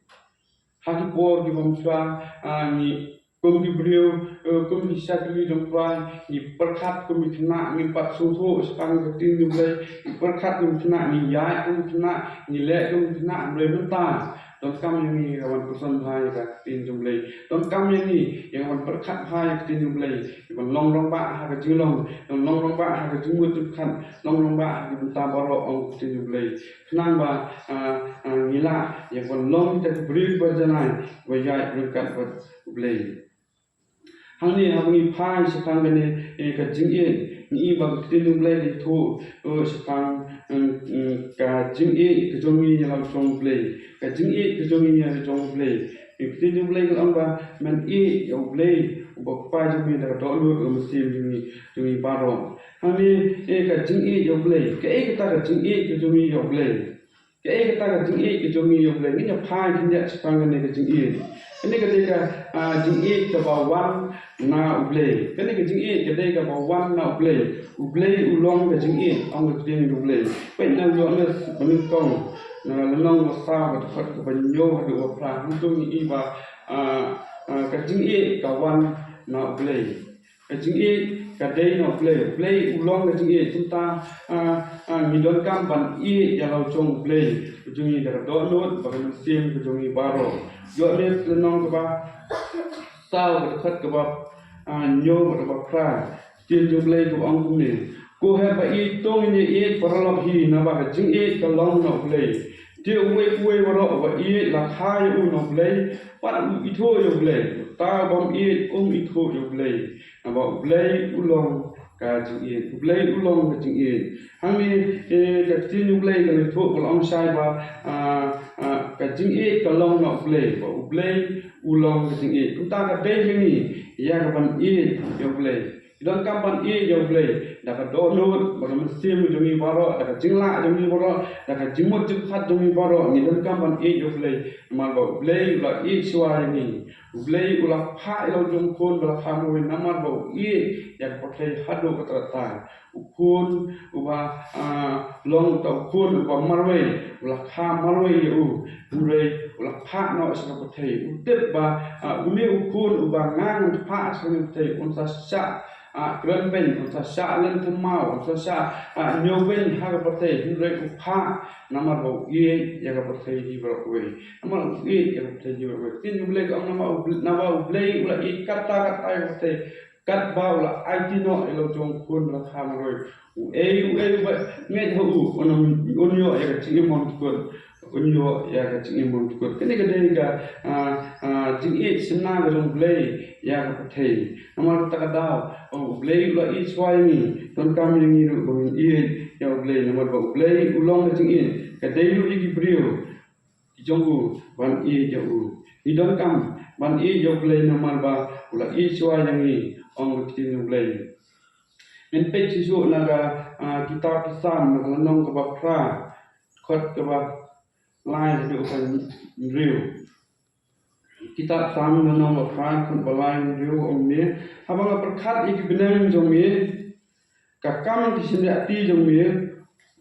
Ha ki por ki bym shwa, ah, ngi kum ki briew, eh, kum ki shakri jong U Trai, ngi pyrkhat kum ki khynnah, ngim pat sngewthuh shaphang ka ktien jong U Blei, ngi pyrkhat kum ki khynnah, ngi ïaid kum ki khynnah, ngi leh kum ki khynnah. Hynrei mynta donkam ïa ngi ïa ka ban pyrshang bha ïa ka ktien jong U Blei. Donkam ïa ngi ïa ka ban pyrkhat bha ïa ka ktien jong U Blei, ïa ban long rangbah ha ka jinglong, long rangbah ha ka jingmut jingpyrkhat, long rangbah ha ki bynta baroh, ong ka ktien jong U Blei. Khnang ba, ah, ah, ngi lah ïa ban long kita ki briew ba janai, ba ïaid ryngkat bad U Blei. Hangne haba ngi phai shaphang kane, eh, ka jingïeit, Ngi i ba ka ktien jong U Blei ka ïathuh shaphang ka jingïeit ka jong ngi ïa la u jong U Blei. Ka jingïeit ka jong ngi ïa la u jong U Blei. Ka ktien jong U Blei ka ong ba men ïeit ïa U Blei uba U Kpa jong ngi da ka dohnud ka mynsiem jong ngi, jong ngi baroh. Hangne ka jingïeit ïa U Blei. Kaei kata ka jingïeit ka jong ngi ïa U Blei? Kaei kata ka jingïeit ka jong ngi ïa U Blei? Ngin ïa phai khyndiat shaphang kane ka jingïeit. Kane ka dei ka jingïeit kaba wan na U Blei. Kane ka jingïeit ka dei kaba wan na U Blei. U Blei u long ka jingïeit, ong ka ktien U Blei. Peit na u Ïoannis banyngkong, na lynnong ba saw, ka dkhot kaba hynñiew haduh ba phra. Hangto ngi i ba ka jingïeit ka wan na U Blei. Ka jingïeit ka dei na U Blei. U Blei u long ka jingïeit. Kumta ngi donkam ban ïeit ïa la u jong U Blei, u jong ngi da ka dohnud bad ka mynsiem ka jong ngi baroh. Ïoannis lynnong kaba saw, ka dkhot kaba hynñiew bad kaba phra. Ktien jong U Blei ka ong kumne: Ko hep ba ïeit to ngin ïa ïeit paralok hi, naba ka jingïeit ka long na U Blei. Te uwei pa uwei baroh uba ïeit la kha ïa u na U Blei bad u ithuh ïa U Blei. Uta u bym ïeit um ithuh ïa U Blei, naba U Blei u long ka jingïeit. U Blei u long ka jingïeit. Hangne ka ktien U Blei ka la ïathuh, ka la ong shai ba ka jingïeit ka long na U Blei, ba U Blei u long ka jingïeit. Kumta ka dei ïa ngi ïa ka ban ïeit ïa U Blei. Ngi donkam ban ïeit ïa U Blei da ka dohnud bad ka mynsiem jong ngi baroh, da ka jinglah jong ngi baroh, da ka jingmut jingpyrkhat jong ngi baroh. Ngi donkam ban ïeit ïa U Blei namar ba U Blei u la ïeit shuwa ïa ngi. U Blei u la phah ïa la u jong u Khun ba la kha marwei namar ba u ïeit ïa ka pyrthei haduh katta katta. U Khun uba long uta u Khun uba marwei u la kha marwei ïa u, hynrei u la phah noh sha ka pyrthei. U tip ba une u Khun uba ngan phah sha ka pyrthei un sa shah kren beiñ, un sa shah len thymmai, un sa shah ñiew beiñ ha ka pyrthei, hynrei u phah namar ba u ïeit ïa ka pyrthei hi baroh kawei. Namar u ïeit ïa ka pyrthei hi baroh kawei. Ktien U Blei ka ong namar u Blei, naba U Blei u la ïeit katta katta ïa ka pyrthei, katba u la aiti noh ïa la u jong u Khun ba la kha marwei. Uei uei uba ngeit ha u un ïoh ïa ka jingim ym dkut. Un ïoh ïa ka jingim ym dkut. Kane ka dei ka jingïeit shynna ka jong U Blei ïa ka pyrthei. Namar kata ka daw U Blei u la ïeit shuwa ïa ngi, donkam ïa ngi ruh ba ngin ïeit ïa U Blei namar ba U Blei u long ka jingïeit. Ka dei ruh ïa ki briew ki jong u ban ïeit ïa u. Ngi donkam ban ïeit ïa U Blei namar ba u la ïeit shuwa ïa ngi, ong ka ktien U Blei. Ngin peit shuh shuh na ka kitab Salm, na ka lynnong kaba phra, dkhot kaba lai haduh ka hynriew. Kitab Salm lynnong ba phra, dkhot ba lai hynriew, ong kumne: Haba nga pyrkhat ïa ki bneng jong me, ka kam ki shynriahti jong me,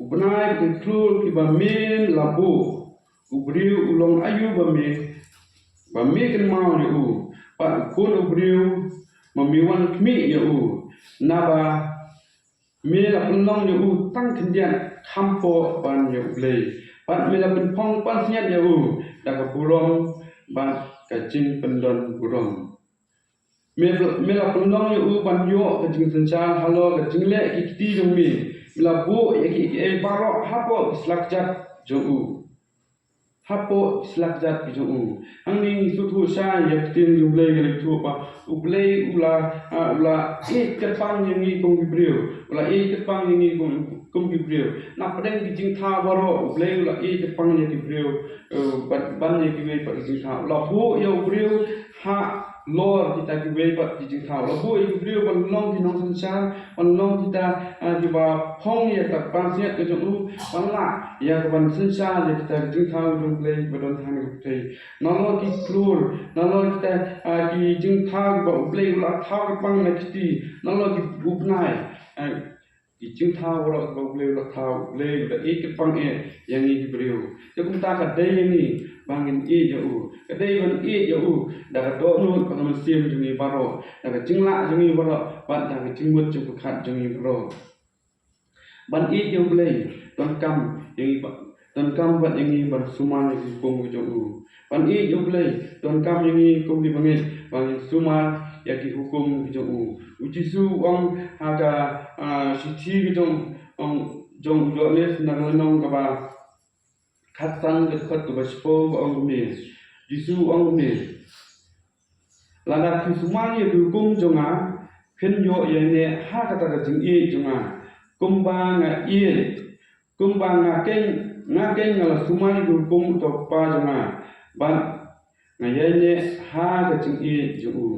u bnai bad ki khlur kiba me la buh, u briew u long aïu ba me, ba me kynmaw ïa u, bad u khun u briew ba me wan khmih ïa u? Naba me la pynlong ïa u tang khyndiat, kham poh ban ïa U Blei, bad me la pynphong pansngiat ïa u da ka burom bad ka jingpyndon burom. Me, me la pynlong ïa u ban ïoh ka jingsynshar halor ka jingleh ki kti jong me. Me la buh ïa kiei kiei baroh hapoh ki slak jait jong u. Hapoh ki slak jait ki jong u. Hangne ngi sngewthuh shai ïa ka ktien jong U Blei, ka la ïathuh ba U Blei u la, ah, u la ïeit kyrpang ïa ngi kum ki briew. U la ïeit kyrpang ïa ngi kum, kum ki briew. Na pdeng ki jingthaw baroh U Blei u la ïeit kyrpang ïa ki briew, eh, ban, ban ïa kiwei pat ki jingthaw. U la buh ïa u briew halor kita kiwei pat ki jingthaw. La buh ïa ki briew ban long ki nongsynshar, ban long kita, ah, kiba phong ïa ka pansngiat ka jong u, ban lah ïa ka ban synshar ïa kita ki jingthaw jong U Blei ba don ha kane ka pyrthei. Nalor ki khlur, nalor kita, ah, ki jingthaw ba U Blei u la thaw kyrpang na ki kti, nalor ki, u bnai, ah, ki jingthaw baroh ba U Blei u la thaw, U Blei u la ïeit kyrpang eh ïa ngi ki briew. Te kumta ka dei ïa ngi ba ngin ïeit ïa u. Ka dei ban ïeit ïa u da ka dohnud bad ka mynsiem jong ngi baroh, da ka jinglah jong ngi baroh, bad da ka jingmut jingpyrkhat jong ngi baroh. Ban ïeit ïa U Blei donkam ïa ngi ba, donkam bad ïa ngi ban sumar ïa ki hukum ki jong u. Ban ïeit ïa U Blei donkam ïa ngi kum ki bangeit ba ngin sumar ïa ki hukum ki jong u. U Jisu u ong ha ka, ah, shithi ki jong, ong, jong u Johannes na ka lynnong kaba khatsan, ka dkhot kaba shiphew, ba ong kumne. Jisu u ong kumne: Lada phi sumar ïa ki hukum jong nga, phin ïoh ïaineh ha kata ka jingïeit jong nga, kumba nga ïeit, kumba nga keiñ, nga keiñ nga la sumar ïa ki hukum uta u Kpa jong nga, bad nga ïaineh ha ka jingïeit jong u.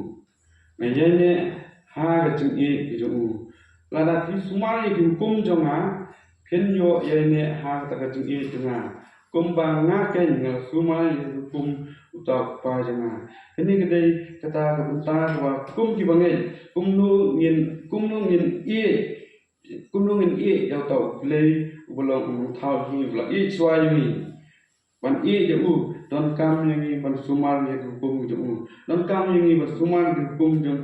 Nga ïaineh ha ka jingïeit jong u. Lada phi sumar ïa ki hukum jong nga, phin ïoh ïaineh ha kata ka jingïeit jong nga, kumba nga keiñ nga la sumar ïa ki hukum uta u Kpa jong nga. Kane ka dei kata ka bynta kaba kum ki bangeit, kumno ngin, kumno ngin ïeit, kumno ngin ïeit ïa uta U Blei uba long U Nongthaw jong ngi, uba la ïeit shuwa ïa ngi. Ban ïeit ïa u, donkam ïa ngi ban sumar ïa ki hukum jong u. Donkam ïa ngi ban sumar ïa ki hukum jong,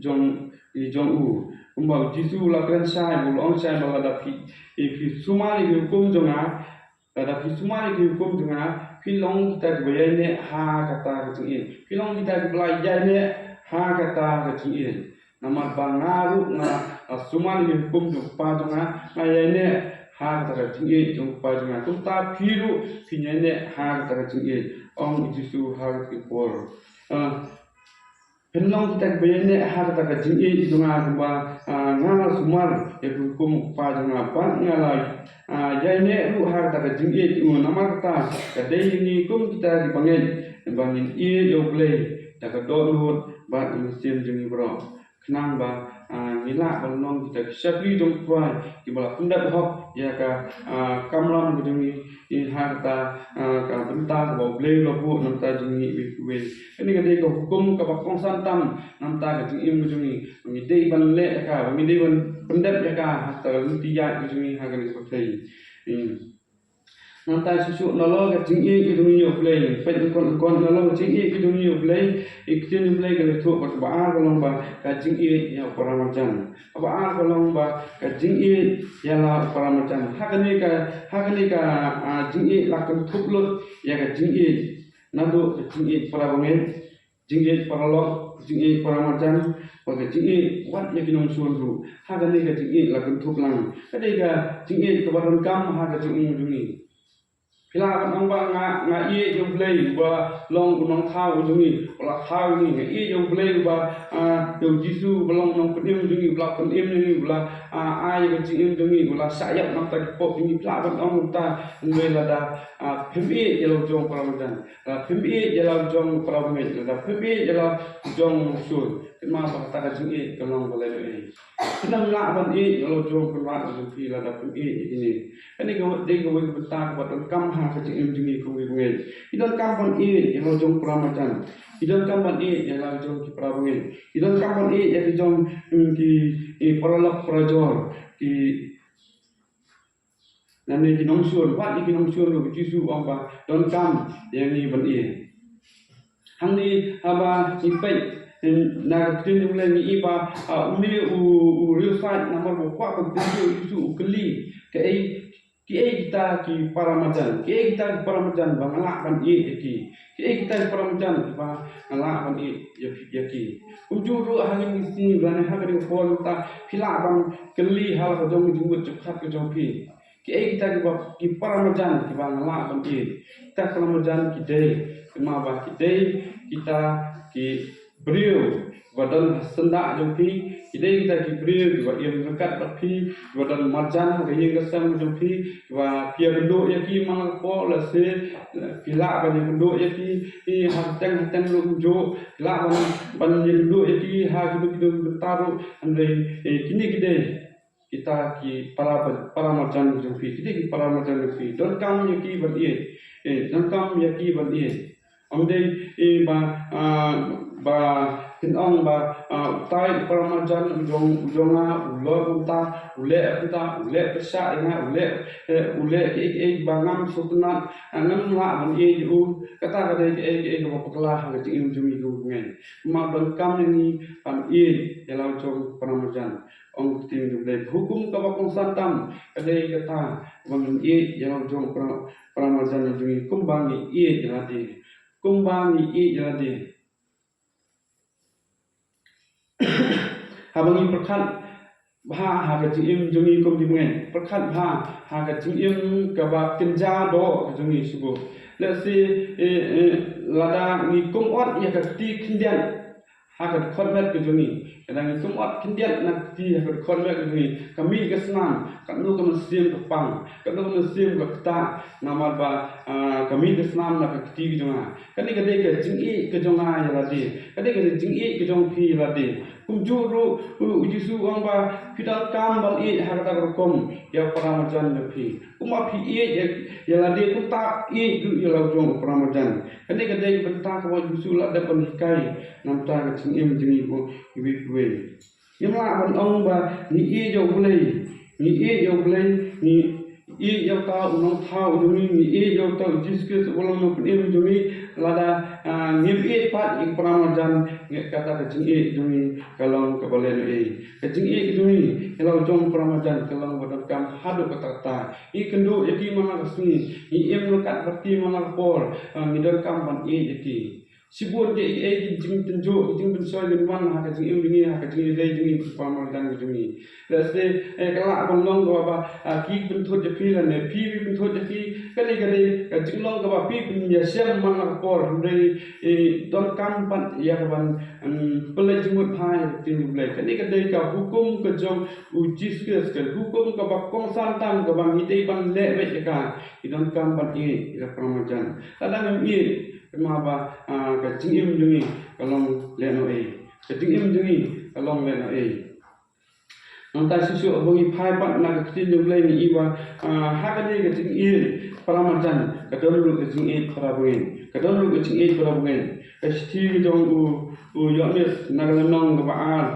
jong, jong u. Kumba U Jisu u la kren shai, u la ong shai ba lada phi, phi sumar ïa ki hukum jong nga, lada phi sumar ïa ki hukum jong nga, phi long kita kiba ïaineh ha kata ka jingïeit. Phi long kita kiba la ïaineh ha kata ka jingïeit. Namar ba nga ruh nga, ah, sumar ïa ki hukum jong u Kpa jong nga, nga ïaineh ha kata ka jingïeit jong u Kpa jong nga. Kumta phi ruh phin ïaineh ha kata ka jingïeit, ong U Jisu ha kata ka por. Ah, phin long kita kiba ïaineh ha kata ka jingïeit jong nga kumba, ah, nga la sumar ïa ki hukum u Kpa jong nga, bad nga la, ah, ïaineh ruh ha kata ka jingïeit jong u. Namar kata ka dei ïa ngi kum kita ki bangeit ba ngin ïeit ïa U Blei da ka dohnud bad ka mynsiem jong ngi baroh. Khnang ba, ah, ngi lah ban long kita ki shakri jong U Trai kiba la pyndep hok ïa ka, ah, kamram ka jong ngi, ïa ha kata, ah, ka bynta kaba U Blei u la buh na ka bynta jong ngi iwei pa iwei. Kane ka dei ka hukum kaba kongsan tam na ka bynta ka jingim ka jong ngi. Ba ngi dei ban leh ïa ka, ba ngi dei ban pyndep ïa ka ha kata ka lynti ïaid ka jong ngi ha kane ka pyrthei. Hmm. Nangta shuh shuh, nalor ka jingïeit ka jong ngi ïa U Blei. Peit lyngkot lyngkot, nalor ka jingïeit ka jong ngi ïa U Blei. Ka ktien U Blei ka la ïathuh ba kaba ar ka long ba ka jingïeit ïa u paramarjan. Kaba ar ka long ba ka jingïeit ïa la u paramarjan. Ha kane ka, ha kane ka, ah, jingïeit la kynthup lut ïa ka jingïeit naduh ka jingïeit para bangeit, jingïeit paralok, jingïeit paramarjan, bad ka jingïeit wat ïa ki nongshun ruh. Ha kane ka jingïeit la kynthup lang. Ka dei ka jingïeit kaba donkam ha ka jingim jong ngi. Phi lah ban ong ba nga, nga ïeit ïa U Blei uba long U Nongthaw jong ngi, uba la thaw ïa ngi. Nga ïeit ïa U Blei uba, ah, ïa U Jisu uba long U Nongpynim jong ngi, uba la pynim ïa ngi, uba la, ah, ai ïa ka jingim jong ngi, uba la shah ïap na ka bynta ki pop jong ngi. Phi lah ban ong kumta, hynrei lada, ah, phim ïeit ïa la u jong u paramarjan. Lada phim ïeit ïa la u jong u parabangeit, lada phim ïeit ïa la u jong u nongshun, kynmaw ba kata ka jingïeit ka long ba lehnohei. Phim lah ban ïeit ïa la u jong u kynrad jong phi lada phim ïeit ïa kine. Kane ka dei kawei ka bynta kaba donkam ha ka jingim jong ngi kum ki bangeit. Ngi donkam ban ïeit ïa la u jong u paramarjan. Ngi donkam ban ïeit ïa la u jong ki parabangeit. Ngi donkam ban ïeit ïa ki jong, hmm, ki, ki paralok parajor, ki Lane ki nongshun, wat ïa ki nongshun ruh, U Jisu u ong ba donkam ïa ngi ban ïeit. Hangne haba ngi peit, eh, na ka ktien U Blei ngi i ba, ah, une u, u riewsait namar ba u kwah ban pyntip ïa U Jisu u kylli, kaei, kiei kita ki paramarjan, kiei kita ki paramarjan ba nga lah ban ïeit ïa ki. Kiei kita ki paramarjan ba nga lah ban ïeit ïa phi, ïa ki. Kumjuh ruh ha kine ki sngi lane ha kane ka por mynta phi lah ban kylli ha la ka jong ka jingmut jingpyrkhat ka jong phi. Kiei kita kiba, ki paramarjan kiba nga lah ban ïeit. Kita ki paramarjan ki dei, kynmaw ba ki dei kita ki briew kiba don ha syndah jong phi, ki dei kita ki briew kiba im ryngkat bad phi, kiba don marjan ha ka ïing ka sem jong phi, kiba phi ïakynduh ïa ki man la ka por lehse phi lah ban ïakynduh ïa ki, ki ha teng ha teng ruh kumjuh, phi lah ban, ban ïakynduh ïa ki ha kino kino ki bynta ruh, hynrei, eh, kine ki dei kita ki para, paramarjan jong phi, ki dei ki paramarjan jong phi. Donkam ïa ki ban ïeit. Eh, donkam ïa ki ban ïeit. Ym dei, eh, ba, ah, ba phin ong ba, ah, utai u paramarjan u jong, u jong nga, u lor kumta, u leh kumta, u leh pyrshah ïa nga, u leh, eh, u leh kiei kiei ba ngam sngewtynnat, ah, ngam lah ban ïeit ïa u. Kata ka dei kiei kiei kaba bakla ha ka jingim jong ngi kum ki bangeit. Namar donkam ïa ngi ban ïeit ïa la u jong u paramarjan. Ong ka ktien U Blei, ka hukum kaba kongsan tam ka dei kata, ba ngin ïeit ïa la u jong u para, paramarjan jong ngi kumba ngi ïeit ïa lade. Kumba ngi ïeit ïa lade. Haba ngi pyrkhat bha ha ka jingim jong ngi kum ki bangeit, pyrkhat bha ha ka jingim kaba kynja doh ka jong ngi shuh. Lehse, eh, eh, lada ngi kum ot ïa ka kti khyndiat Ha ka dkhot met ka jong ngi, lada ngi kynmaw khyndiat na ka kti ha ka dkhot met ka jong ngi, ka mih ka snam, katno ka mynsiem ka pang, katno ka mynsiem ka ktah, namar ba, ah, ka mih ka snam na ka kti ka jong nga. Kane ka dei ka jingïeit ka jong nga ïa lade. Ka dei ka jingïeit ka jong phi ïa lade. Kumjuh ruh, u, u Jisu u ong ba, phi donkam ban ïeit ha kata ka rukom ïa u para marjan jong phi. Kumba phi ïeit ïa, ïa lade, kumta ïeit ruh ïa la u jong u para marjan. Kane ka dei ka bynta kaba u Jisu u la dep ban hikai na ka bynta ka jingim jong ngi kiwei kiwei. Ngim lah ban ong ba ngi ïeit ïa U Blei, ngi ïeit ïa U Blei, ngi ïeit ïa uta u Nongthaw jong ngi, ngi ïeit ïa uta u Jisu Khrist uba long Nongpynim jong ngi, lada, ah, ngim ïeit pat ïa u para marjan, ngi, kata ka jingïeit jong ngi ka long kaba lehnohei. Ka jingïeit jong ngi ïa la u jong u para marjan ka long ba donkam haduh katta katta. Ngi kynduh ïa ki man la ka sngi, ngi im ryngkat bad ki man la ka por, ah, ngi donkam ban ïeit ïa ki. Shibun ki, ki, ki jingtynjuh, ki jingpynshoi kin wan ha ka jingim jong ngi, ha ka jingïadei jong ngi bad u para marjan jong ngi. Lehse, eh, ka lah ban long kaba, ah, ki pynthut ïa phi lane phi phi pynthut ïa ki, kane ka dei ka jinglong kaba phi pynïashem man la ka por, hynrei, eh, donkam pat ïa ka ban, em, pynleit jingmut bha ïa ka ktien U Blei. Kane ka dei ka hukum ka jong u Jisu Khrist, ka hukum kaba kongsan tam kaba ngi dei ban leh beit ïa ka, ngi donkam ban ïeit ïa ka para marjan. Lada ngim ïeit, kynmaw ba, ah, ka jingim jong ngi ka long lehnohei. Ka jingim jong ngi ka long lehnohei. Nangta shisha ba ngi phai pat na ka ktien jong U Blei ngi i ba, ah, ha kane ka jingïeit para marjan ka don ruh ka jingïeit para bangeit. Ka don ruh ka jingïeit para bangeit. Ka shithi ka jong u, u Ïoannis na ka lynnong kaba ar.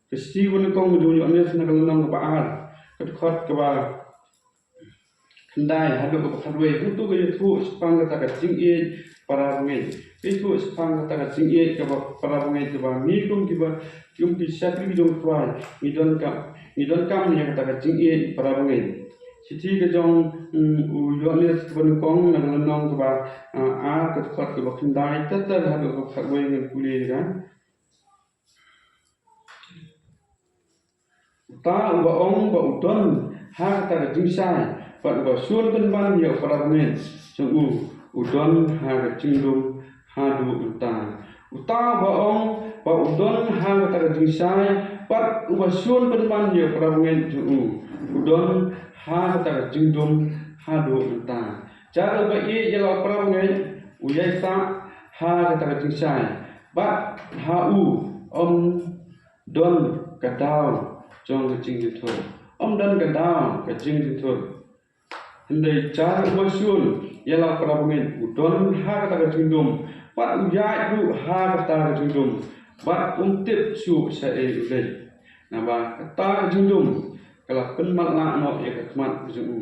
Ka shithi ba nyngkong ka jong u Ïoannis na ka lynnong kaba ar. Ka dkhot kaba khyndai haduh kaba khatwei. Hangto ka ïathuh shaphang kata ka jingïeit para bangeit. Ka ïathuh shaphang kata ka jingïeit kaba para bangeit kaba ngi kum kiba, kum ki shakri ki jong U Trai, ngi donkam, ngi donkam ïa kata ka jingïeit para bangeit. Shithi ka jong, mm, u Ïoannis kaba nyngkong na ka lynnong kaba, ah, ar, ka dkhot kaba khyndai, ter ter haduh kaba khatwei, ngan pule ïa ka. Uta uba ong ba u don ha kata ka jingshai bad uba shun pynban ïa u para bangeit jong u, u don ha ka jingdum haduh mynta. Uta uba ong ba u don ha kata ka jingshai bad uba shun pynban ïa u para bangeit jong u, u don ha kata ka jingdum haduh mynta. Jar uba ïeit ïa la u para bangeit u ïaisah ha kata ka jingshai, bad ha u ym don ka daw jong ka jingjynthut. Ym don ka daw ka jingjynthut. Hynrei jar uba shun ïa la u para bangeit u don ha kata ka jingdum, bad u ïaid ruh ha kata ka jingdum, bad um tip shuh shaei u leit. Naba kata ka jingdum ka la pynmatlah noh ïa ka khmat ka jong u.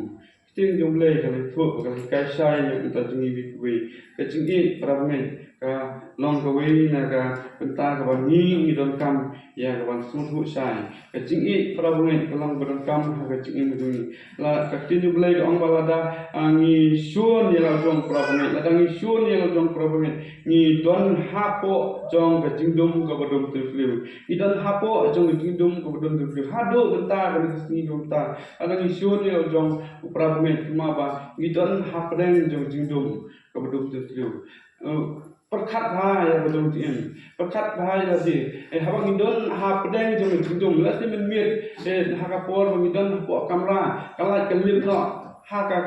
Ktien jong U Blei ka la ïathuh, ka la hikai shai ïa ngi, ïa ngi kiwei kiwei. Ka jingïeit para bangeit ka long kawei na ka bynta kaba ngi, ngi donkam ïa ka ban sngewthuh shai. Ka jingïeit para bangeit ka long ba donkam ha ka jingim jong ngi. La ka ktien jong U Blei ka ong ba lada, ah, ngi shun ïa la u jong para bangeit, lada ngi shun ïa la u jong para bangeit, ngi don hapoh jong ka jingdum kaba dum tylli. Ngi don hapoh jong ka jingdum kaba dum tylli. Haduh mynta, kane ka sngi mynta, lada ngi shun ïa la u jong u para bangeit, kynmaw ba ngi don hapdeng jong ka jingdum kaba dum tylli. Eh, pyrkhat bha ïa ka jong jingim. Pyrkhat bha ïa lade. Eh, haba ngi don hapdeng jong ka jingdum, lehse mynmiet, eh, ha ka por ba ngi don hapoh kamra, ka light ka lip noh. Ha ka,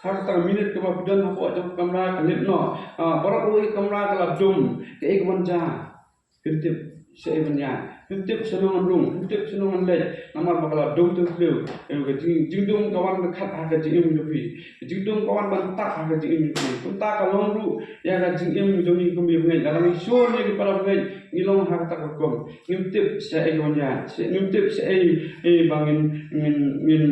ha kata ka minit kaba phi don hapoh jong ka kamra ka lip noh. Ah, baroh kawei ka kamra ka la dum. Kaei kaban jia? Phim tip shaei ban ïaid. Phim tip shano ngan rung, phim tip shano ngan leit. Namar ba ka la dum tylli. Eh, ka jing, jingdum ka wan ryngkat ha ka jingim jong phi. Ka jingdum ka wan ban tap ha ka jingim jong phi. Kumta ka long ruh ïa ka jingim jong ngi kum ki bangeit. Lada ngi shun ïa ki para bangeit, ngi long ha kata ka rukom. Ngim tip shaei kaban ïaid. Ngim tip shaei, eh, ba ngin, ngin, ngin,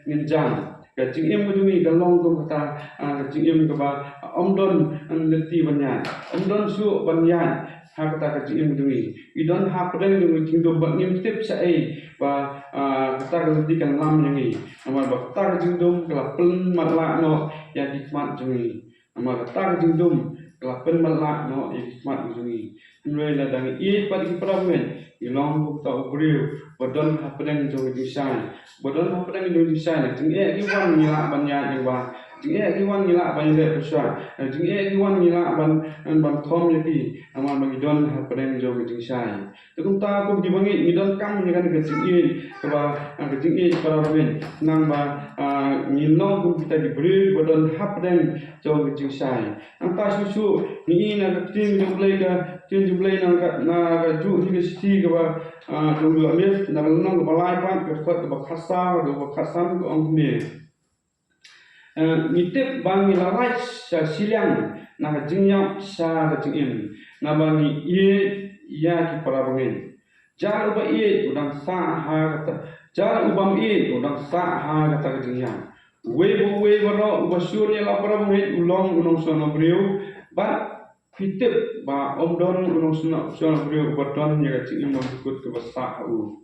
ngin jan. Ka jingim ka jong ngi ka long kum kata, ah, ka jingim kaba, ah, ym don, ah, lynti ban ïaid. Ym don shuh ban ïaid ha kata ka jingim ka jong ngi. Ngi don hapdeng jong ka jingdum bad ngim tip shaei ba, ah, kata ka lynti kan lam ïa ngi. Namar ba kata ka jingdum ka la pynmatlah noh ïa ki khmat jong ngi. Namar kata ka jingdum ka la pynmatlah noh ïa ki khmat jong ngi. Hynrei lada ngi ïeit pat ïa ki para bangeit, ngi long kum uta u briew ba don hapdeng jong ka jingshai. Ba don hapdeng jong ka jingshai, na jingeh ki wan ngi lah ban ïaid lyngba, Jingeh ki wan ngi lah ban ïaleh pyrshah. Jingeh ki wan ngi lah ban, ban kham ïa ki. Namar ba ngi don hapdeng jong ka jingshai. Te kumta kum ki bangeit ngi donkam ïa kane ka jingïeit kaba, ah, ka jingïeit para bangeit. Namar ba, ah, ngi long kum kita ki briew ba don hapdeng jong ka jingshai. Nangta shuh shuh ngi i na ka ktien jong U Blei, ka ktien jong U Blei na ka, na kajuh hi ka shithi kaba, ah, jong u James, na ka lynnong kaba lai pat, ka dkhot kaba khatsaw, kaba khatsan ka ong kumne. Eh, ngi tip ba ngi la lait sha shiliang na ka jingïap sha ka jingim, naba ngi ïeit ïa ki para bangeit. Jar uba ïeit u dang sah ha kata, jar u bym ïeit u dang sah ha kata ka jingïap. Uwei pa uwei baroh uba shun ïa la para bangeit u long u nongshun briew, bad phi tip ba ym don u nongshun, shun briew uba don ïa ka jingim bymjukut kaba sah ha u.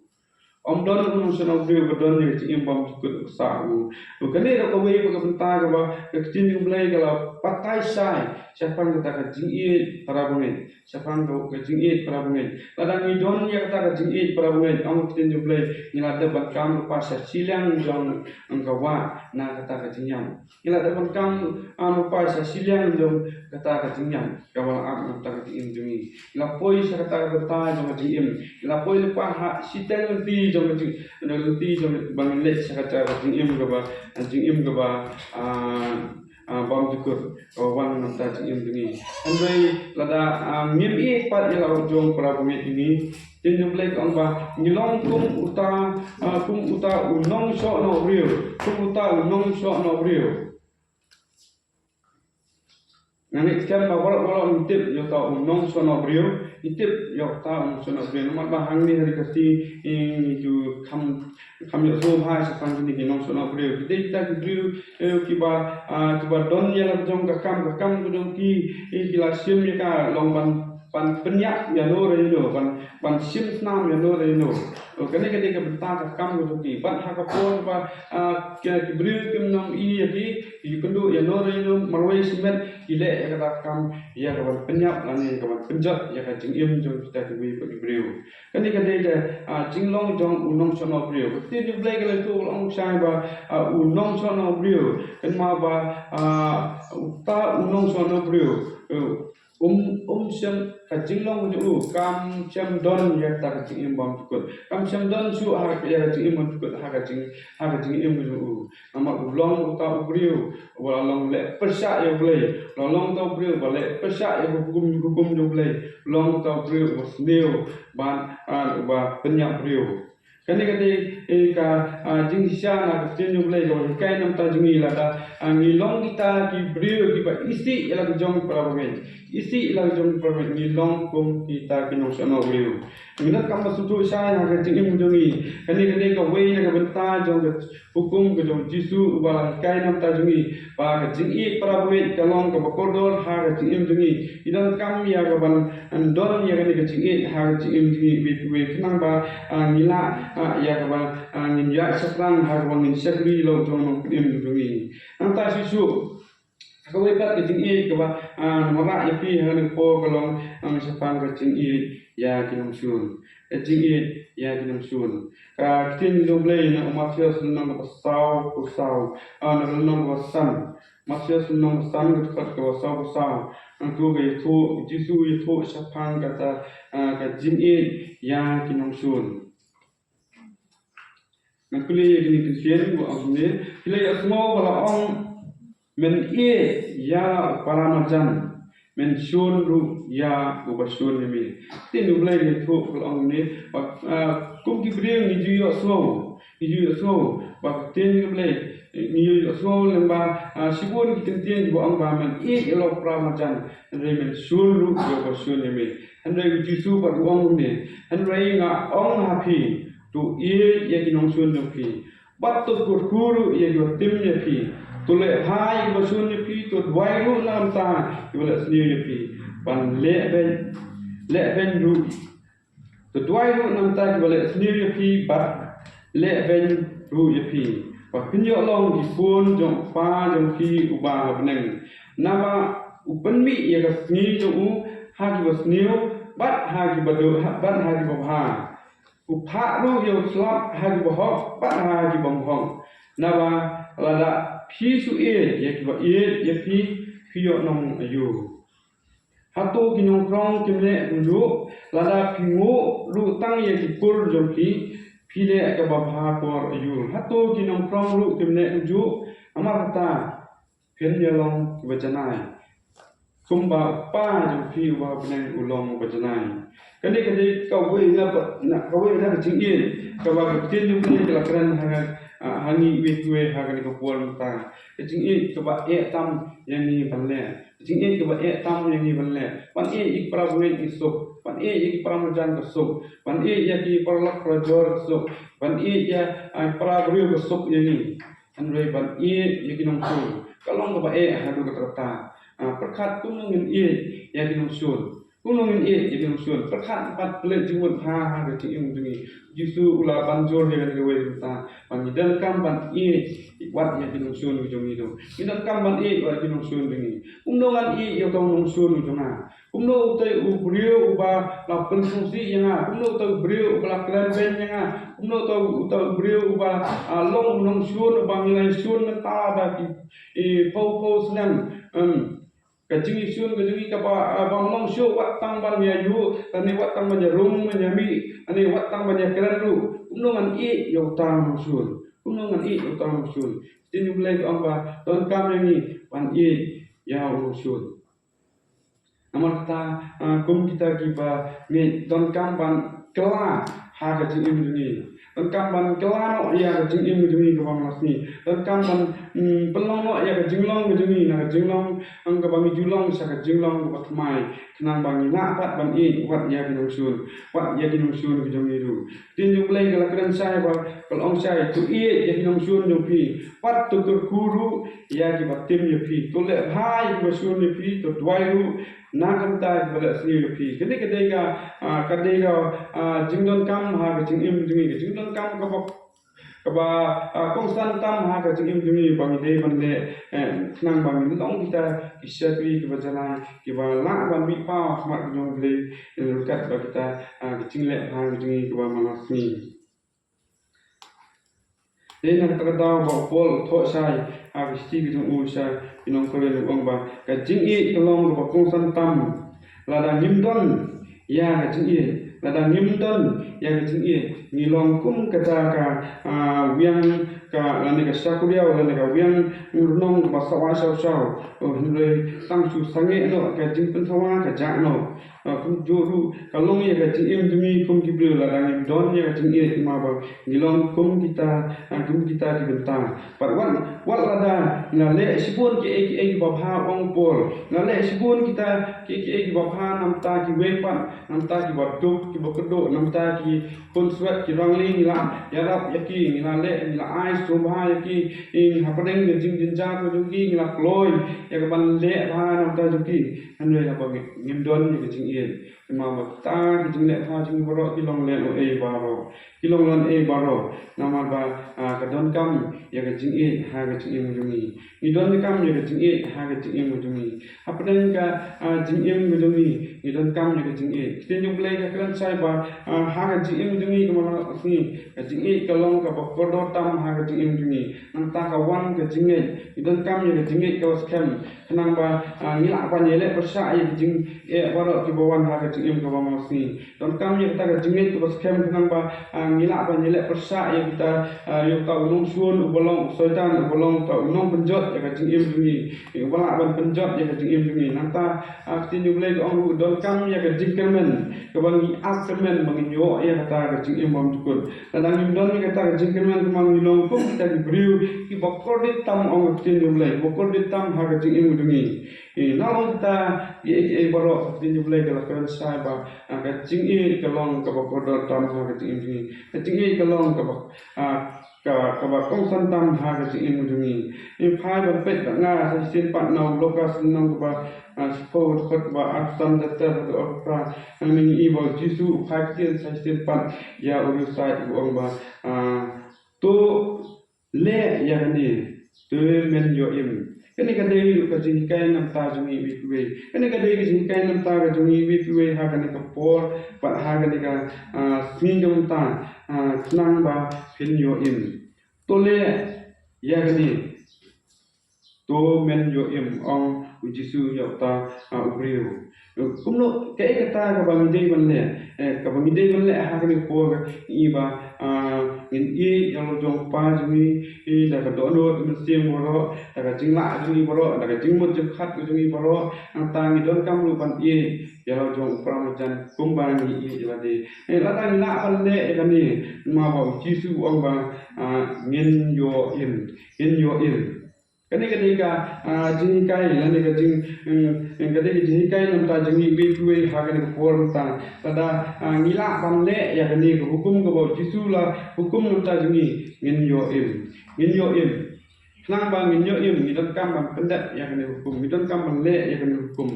Ym don u nongshun briew uba don ïa ka jingim bymjukut kaba sah ha u. Kane ruh kawei pat ka bynta kaba ka ktien jong U Blei ka la batai shai shaphang kata ka jingïeit para bangeit. Shaphang ka, ka jingïeit para bangeit. Lada ngi don ïa kata ka jingïeit para bangeit, ong ka ktien jong U Blei, ngi la dep ban kam lypa sha shiliang jong ka wah na kata ka jingïap. Ngi la dep ban kam, ah, lypa sha shiliang jong kata ka jingïap kaba la ap na kata ka jingim jong ngi. Ngi la poi sha kata ka bynta jong ka jingim. Ngi la poi lypa ha shiteng lynti jong ka jing, lynti jong ba ngi leit sha kata ka jingim kaba, jingim kaba, ah, ah, bymjukut, kaba wan na ka jingim jong ngi. Hynrei lada, ah, ngim ïeit pat ïa la u jong para bangeit jong ngi, ktien jong U Blei ka ong ba ngi long kum uta, ah, kum uta u nongshun briew, kum uta u nongshun briew. Ngi tip ba baroh baroh ngi tip ïa uta u nongshun briew, ngi tip ïa uta u nongshun briew. Namar ba hangne ha ri Khasi, eh, ngi ju kham, kham ïohsngew bha shaphang kine ki nongshun briew. Ki dei kita ki briew, eh, kiba, ah, kiba don ïa la ka jong ka kam, ka kam ka jong ki, eh, ki la shim ïa ka long ban, ban pynïap ïano re ïano, ban, ban shim snam ïano re ïano. Oh, kane ka dei ka bynta ka kam ka jong ki. Bad ha ka por ba, ah, ki, ki briew kim nym i ïa ki, ki kynduh ïano re ïano marwei shimet, ki leh ïa kata ka kam ïa ka ban pynïap lane ka ban pynjot ïa ka jingim jong kita kiwei pat ki briew. Kane ka dei ka, ah, jinglong jong u nongshun briew. Ka ktien jong U Blei ka la ïathuh, ka la ong shai ba, ah, u nongshun briew. Kynmaw ba, ah, uta u nongshun briew, eh, um, um shym, ka jinglong jong u kam shym don ïa kata ka jingim bymjukut. Kam shym don shuh ha ïa ka jingim bymjukut ha ka jing, ha ka jingim jong u. Namar u long uta u briew uba la long leh pyrshah ïa U Blei. U la long uta u briew uba leh pyrshah ïa ka hukum, hukum jong U Blei. U long uta u briew uba sniew ban, ah, uba pynïap briew. Kane ka dei, eh, ka, ah, jingshisha na ka ktien jong U Blei kaba hikai na ka bynta jong ngi lada, ah, ngi long kita ki briew kiba isih ïa la ka jong para bangeit. Isih ïa la ka jong para bangeit, ngi long kum kita ki nongshun briew. Ngi donkam ban sngewthuh shai ha ka jingim jong ngi. Kane ka dei kawei na ka bynta jong ka hukum ka jong U Jisu uba la hikai na ka bynta jong ngi. Ba ka jingïeit para bangeit ka long kaba kordor ha ka jingim jong ngi. Ngi donkam ïa ka ban, ah, don ïa kane ka jingïeit ha ka jingim jong ngi, wei, wei khnang ba, ah, ngi lah, ah, ïa ka ban, ah, ngin ïaid shaphrang ha ka ban ngin shakri ïa la u jong u nongpynim jong ngi. Nangta shuh shuh, kawei pat ka jingïeit kaba, ah, ngan wanrah ïa phi ha kane ka por ka long, ah, shaphang ka jingïeit ïa ki nongshun. Ka jingïeit ïa ki nongshun. Ka ktien jong U Blei na u Mathaios lynnong kaba saw phew saw, ah, na lynnong kaba san. Mathaios lynnong kaba san, ka dkhot kaba saw phew saw. Nangta ka ïathuh, Jisu ïathuh shaphang kata, ah, ka jingïeit ïa ki nongshun. Ngan pule ïa kine ki ktien ba ong kumne, phi la ïohsngew ba la ong, men ïeit ïa u para marjan, men shun ruh ïa uba shun ïa me. Ktien U Blei ka ïathuh ba la ong kumne, ba, ah, kum ki briew ngi ju ïohsngew, ngi ju ïohsngew ba ka ktien U Blei, ngi ju ïohsngew lyngba, ah, shibun ki ktien kiba ong ba men ïeit ïa la u para marjan, hynrei men shun ruh ïa uba shun ïa me. Hynrei U Jisu pat u ong kumne, hynrei nga ong ha phi, to ïeit ïa ki nongshun jong phi, bad to kyrkhu ruh ïa kiba tim ïa phi. To leh bha ïa kiba shun ïa phi, to duwai ruh na ka bynta kiba leh sniew ïa phi, ban leh beiñ, leh beiñ ruh. To duwai ruh na ka bynta kiba leh sniew ïa phi bad leh beiñ ruh ïa phi, ba phin ïoh long ki khun jong u Kpa jong phi uba ha bneng. Naba u pynmih ïa ka sngi jong u ha kiba sniew bad ha kiba duh, bad ha kiba bha. U phah ruh ïa u slap ha kiba hok bad ha kiba ym hok. Naba lada Phi shu ïeit ïa kiba ïeit ïa phi, phi ïoh nong aïu? Hato ki nongphrong kim leh kumjuh? Lada phi nguh ruh tang ïa ki kur jong phi, phi leh kaba bha por aïu? Hato ki nongphrong ruh kim leh kumjuh? Namar kata, phin ïa long kiba janai, kumba u Kpa jong phi uba ha bneng u long uba janai. Kane ka dei kawei na, na kawei na ka jingïeit kaba ka ktien jong U Blei ka la kren ha, ha ngi iwei pa iwei ha kane ka por mynta. Ka jingïeit kaba eh tam ïa ngi ban leh. Ka jingïeit kaba eh tam ïa ngi ban leh. Ban ïeit ïa ki para bangeit ki suk. Ban ïeit ïa ki para marjan ka suk. Ban ïeit ïa ki paralok parajor ka suk. Ban ïeit ïa, ah, para briew ka suk ïa ngi. Hynrei ban ïeit ïa ki nongshun ka long kaba eh haduh katta katta. Ah, pyrkhat kumno ngin ïeit ïa ki nongshun. Kumno ngin ïeit ïa ki nongshun? Pyrkhat pat, peit jingmut ha, ha ka jingim jong ngi. Jisu u la ban jur ïa kane kawei mynta, ba ngi donkam ban ïeit wat ïa ki nongshun ki jong ngi. Ngi donkam ban ïeit wat ïa ki nongshun jong ngi. Kumno ngan ïeit ïa uta u nongshun u jong nga? Kumno uta u briew uba la pynsngewsih ïa nga? Kumno uta u briew uba la kren beiñ ïa nga? Kumno uta, uta u briew uba, ah, long u nongshun uba ngi la ïashun mynta da ki, eh, phew phew snem? Em, ka jingïashun ka jong ngi kaba, ah, bym long shuh wat tang ban ïa ïuh, lane wat tang ban ïa rung ban ïa mih, lane wat tang ban ïa kren ruh. Kumno ngan ïeit ïa uta u nongshun? Kumno ngan ïeit ïa uta u nongshun? Ka ktien U Blei ka ong ba donkam ïa ngi ban ïeit ïa u nongshun. Namar kata, ah, kum kita kiba ngeit, donkam ban kylla ha ka jingim jong ngi. Donkam ban kylla noh ïa ka jingim jong ngi kaba man la sngi. Donkam ban, mm, pynlong noh ïa ka jinglong ka jong ngi na ka jinglong, mm, kaba ngi ju long sha ka jinglong kaba thymmai. Khnang ba ngin lah pat ban ïeit wat ïa ki nongshun, wat ïa ki nongshun ki jong ngi ruh. Ktien jong U Blei ka la kren shai ba, ka la ong shai, to ïeit ïa ki nongshun jong phi. Wat to kyrkhu ruh ïa kiba tim ïa phi. To leh bha ïa kiba shun ïa phi, to duwai ruh na ka bynta kiba leh sniew ïa phi. Kane ka dei ka, ah, ka dei ka, ah, jingdonkam ha ka jingim jong ngi, ka jingdonkam kaba, kaba, ah, kongsan tam ha ka jingim jong ngi ba ngi dei ban leh, eh, khnang ba ngin long kita ki shakri kiba janai, kiba lah ban mih paw ha khmat ka jong U Blei, eh, ryngkat bad kita, ah, ka jingleh bha ka jong ngi kaba man la sngi. Dei na kata ka daw ba u Paul u thoh shai ha ka shithi ka jong u sha ki nong Korinth, u ong ba ka jingïeit ka long kaba kongsan tam. Lada ngim don ïa ka jingïeit, lada ngim don ïa ka jingïeit, ngi long kum kata ka, ah, wiang ka, lane ka shakuriaw, lane ka wiang rnong kaba sawa shaw shaw. Oh, hynrei tang shu sangeh noh ka jingpynsawa ka jah noh. Ah, kumjuh ruh ka long ïa ka jingim jong ngi kum ki briew, lada ngim don ïa ka jingïeit, kumba ngi long kum kita, ah, kum kita ki bynta. Bad wat, wat lada nga leh shibun kiei kiei kiba bha, ong Paul, nga leh shibun kita kiei kiei kiba bha na bynta kiwei pat, na bynta kiba duk kiba kyrduh, na bynta ki khun swet ki rangli, ngi la ïarap ïa ki, ngi la leh, ngi la ai sngewbha ïa ki, ïa hapdeng ka jingjynjar ka jong ki, ngi la kloi ïa ka ban leh bha na bynta jong ki. Hynrei haba ngim don ïa ka jingïeit, namar ba kita ki jingleh bha jong ngi baroh ki long lehnohei baroh, ki long lehnohei baroh. Namar ba, ah, ka donkam ïa ka jingïeit ha ka jingim jong ngi. Ngi donkam ïa ka jingïeit ha ka jingim jong ngi. Hapdeng ka, ah, jingim ka jong ngi, ngi donkam ïa ka jingïeit. Ka ktien jong U Blei ka kren shai ba, ah, ha ka jingim jong ngi kaba man la sngi, ka jingïeit ka long kaba kordor tam ha ka jingim jong ngi. Nangta ka wan ka jingngeit. Ngi donkam ïa ka jingngeit kaba skhem, khnang ba, ah, ngi lah ban ïaleh pyrshah ïa ka jingeh baroh kiba wan ha ka jingim kaba man la sngi. Donkam ïa kata ka jingngeit kaba skhem khnang ba, ah, ngi lah ban ïaleh pyrshah ïa kita, ah, ïa uta u nongshun uba long u Soitan, uba long uta u nongpynjot ïa ka jingim jong ngi, uba lah ban pynjot ïa ka jingim jong ngi. Nangta, ah, ka ktien U Blei ka ong ruh, donkam ïa ka jingkyrmen kaba ngi ap kyrmen ba ngin ïoh ïa kata ka jingim bymjukut. Lada ngim don ïa kata ka jingkyrmen, kumba ngi long kum kita ki briew kiba kordit tam, ong ka ktien U Blei, kiba kordit tam ha ka jingim jong ngi. Eh, na long kata, eh, eh, baroh, ka ktien U Blei ka la kren shai ba, ah, ka jingïeit ka long kaba kordor tam ha ka jingim jong ngi. Ka jingïeit ka long kaba, ah, ka, kaba kongsan tam ha ka jingim jong ngi. Ngi phai ban peit bad nga sa shisien pat na u Lukas lynnong kaba, ah, shiphew, dkhot kaba arphew san, dkhot kaba arphew phra. Hangne ngi i ba u Jisu u phai ktien sa shisien pat ïa u riewsiej, u ong ba, ah, to leh ïa kane, te men ïoh im. Kane ka dei ruh ka jinghikai na bynta jong ngi iwei pa iwei. Kane ka dei ka jinghikai na bynta ka jong ngi iwei pa iwei ha kane ka por, bad ha kane ka, ah, sngi ka mynta, ah, khnang ba phin ïoh im. To leh ïa kane. Ko men ïoh im, ong u Jisu ïa uta, ah, u briew. Kumno, kaei kata kaba ngi dei ban leh, eh, kaba ngi dei ban leh ha kane ka por, i ba, ah, ngin ïeit ïa la jong u Kpa jong ngi, eh, da ka dohnud mynsiem baroh, da ka jinglah jong ngi baroh, da ka jingmut jingpyrkhat jong ngi baroh, nangta ngi donkam ruh ban ïeit ïa la jong u para marjan kumba ngi ïeit ïa lade. Eh, lada ngi lah ban leh ïa kane, namar ba u Jisu u ong ba, ah, ngin ïoh im, ngin ïoh im. Kane ka dei ka, ah, jinghikai, lane ka jing, mm, ka dei ka jinghikai na bynta jong ngi iwei pa iwei ha kane ka por mynta. Lada, ah, ngi lah ban leh ïa kane ka hukum kaba u Jisu u la hukum na bynta jong ngi, ngin ïoh im. Ngin ïoh im. Khnang ba ngin ïoh im, ngi donkam ban pyndep ïa kane ka hukum, ngi donkam ban leh ïa kane ka hukum.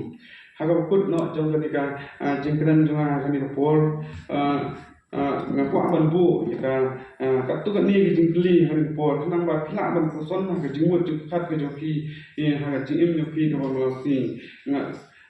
Ha kaba kut noh jong kane ka, ah, jingkren jong nga ha kane ka por, ah, ah, nga kwah ban buh ïa ka, ah, katto katne ka jingkylli ha kane ka por, khnang ba phi lah ban puson ha ka jingmut jingpyrkhat ka jong phi, eh, ha ka jingim jong phi kaba mynsngi. Nga,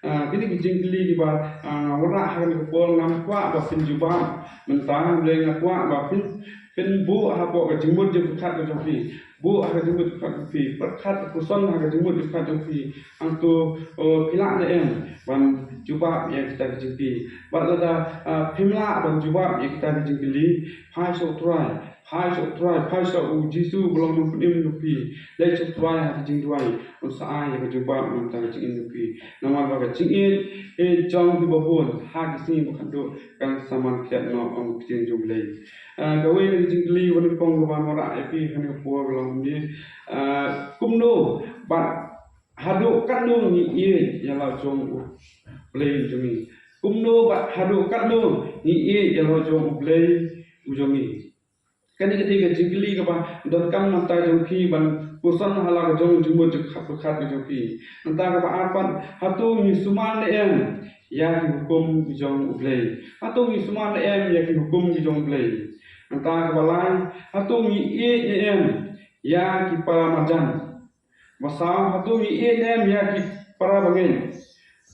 ah, kine ki jingkylli kiba, ah, nga wanrah ha kane ka por, ngam kwah ba phin jubab mynta, hynrei nga kwah ba phin, phin buh hapoh ka jingmut jingpyrkhat ka jong phi. Buh ha ka jingmut jingpyrkhat jong phi, pyrkhat, puson ha ka jingmut jingpyrkhat jong phi. Hangto, oh, phi lah ne em ban jubab ïa kita ki jingkylli? Bad lada, ah, phim lah ban jubab ïa kita ki jingkylli, phai sha u Trai, phai sha u Trai, phai sha u Jisu ba long Nongpynim jong phi. Leit sha u Trai ha ka jingduwai, un sa ai ïa ka jubab na ka bynta ka jingim jong phi. Namar ba ka jingïeit, eh, jong kiba bun ha ki sngi ba khatduh kan sa man khriat noh, ong ka ktien jong U Blei. Ah, kawei na ki jingkylli ba nyngkong kaba nga wanrah ïa phi ha kane ka por ka long kumne. Ah, kumno bad haduh katno ngi ïeit ïa la jong U Blei u jong ngi? Kumno bad haduh katno ngi ïeit ïa la jong U Blei u jong ngi? Kane ka dei ka jingkylli kaba donkam na bynta jong phi ban puson ha la ka jong jingmut jingpyrkhat ka jong phi. Nangta kaba ar pat, hato ngi sumar ne em ïa ki hukum ki jong U Blei? Hato ngi sumar ne em ïa ki hukum ki jong U Blei? Nangta kaba lai, hato ngi ïeit ne em ïa ki para marjan? Ba saw, hato ngi ïeit ne em ïa ki para bangeit?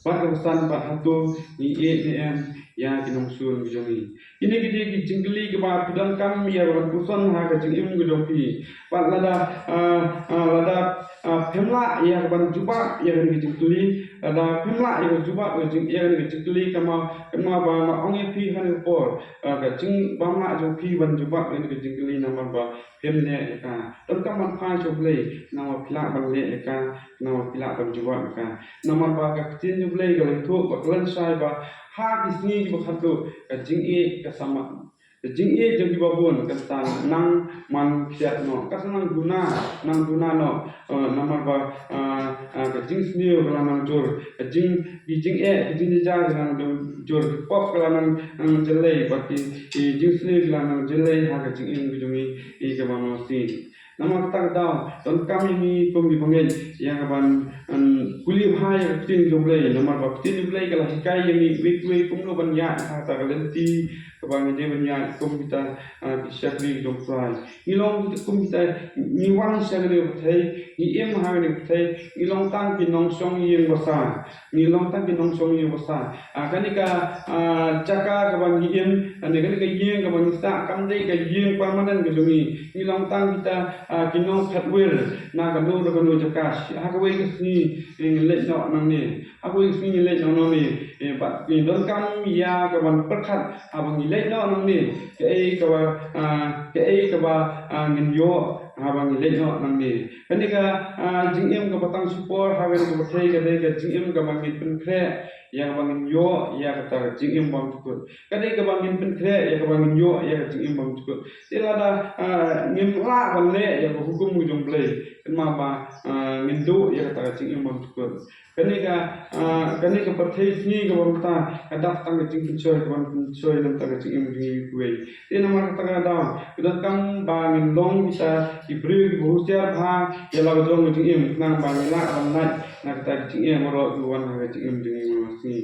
Bad kaba san pat, hato ngi ïeit ne em ïa ki nongshun ki jong ngi? Kine ki dei ki jingkylli kiba phi donkam ïa ban puson ha ka jingim ka jong phi. Bad lada, ah, ah, lada, ah, phim lah ïa ban jubab ïa kine ki jingkylli, lada phim lah ïa ka jubab ïa jing, ïa kine ki jingkylli, kynmaw, kynmaw ba nga ong ïa phi ha kane ka por, ah, ka jingbymlah jong phi ban jubab ïa kine ki jingkylli namar ba phim leh ïa ka. Donkam ban phai sha U Blei, namar phi lah ban leh ïa ka, namar phi lah ban jubab ïa ka. Namar ba ka ktien U Blei ka la ïathuh, ba ka la shai ba ha ki sngi kiba khatduh, ka jingïeit ka sa man, ka jingïeit jong kiba bun kan sa nang man khriat noh, ka sa nang duna, nang duna noh. Eh, namar ba, ah, ah, ka jingsniew ka la nang jur, ka jing, ki jingeh, ki jingjynjar ki la nang jur, ki pop ki la nang, nang jyllei, bad ki, ki jingsniew ki la nang jyllei ha ka jingim ka jong ngi, i kaba mynsngi. Namar kata ka daw, donkam ïa ngi kum ki bangeit ïa ka ban, em, pule bha ïa ka ktien U Blei, namar ba ka ktien U Blei ka la hikai ïa ngi iwei pa iwei kumno ban ïaid ha kata ka lynti kaba ngi dei ban ïaid kum kita, ah, ki shakri jong U Trai. Ngi long kita kum kita, ngi wan sha kane ka pyrthei, ngi im ha kane ka pyrthei, ngi long tang ki nongshong ïing basa. Ngi long tang ki nongshong ïing basa. Ah, kane ka, ah, jaka kaba ngi im, kane, kane ka ïing kaba ngi sah, kam dei ka ïing permanent ka jong ngi. Ngi long tang kita, ah, ki nongkhatwir na kano na kano jaka. Ha kawei ka sngi, eh, ngin leit noh nangne. Ha kawei ka sngi ngin leit noh nangne. Eh, bad ngi donkam ïa ka ban pyrkhat haba ngi leit noh nangne. Kaei kaba, ah, kaei kaba, ah, ngin ïoh haba ngi leit noh nangne. Kane ka, ah, jingim kaba tang shipor ha kane ka pyrthei ka dei ka jingim kaba ngin pynkhreh ïa kaba ngin ïoh ïa kata ka jingim bymjukut. Ka dei kaba ngin pynkhreh ïa kaba ngin ïoh ïa ka jingim bymjukut. Te lada, ah, ngim lah ban leh ïa ka hukum ka jong U Blei, kynmaw ba, ah, ngin duh ïa kata ka jingim bymjukut. Kane ka, ah, kane ka pyrthei sngi kaba mynta ka dap tang ka jingpynshoi, ka ban pynshoi na bynta ka jingim jong ngi kiwei. Te namar kata ka daw, ka donkam ba ngin long kita ki briew kiba husiar bha ïa la ka jong ka jingim, khnang ba ngin lah ban lait na kata ka jingeh baroh kiba wan ha ka jingim jong ngi man la ka sngi.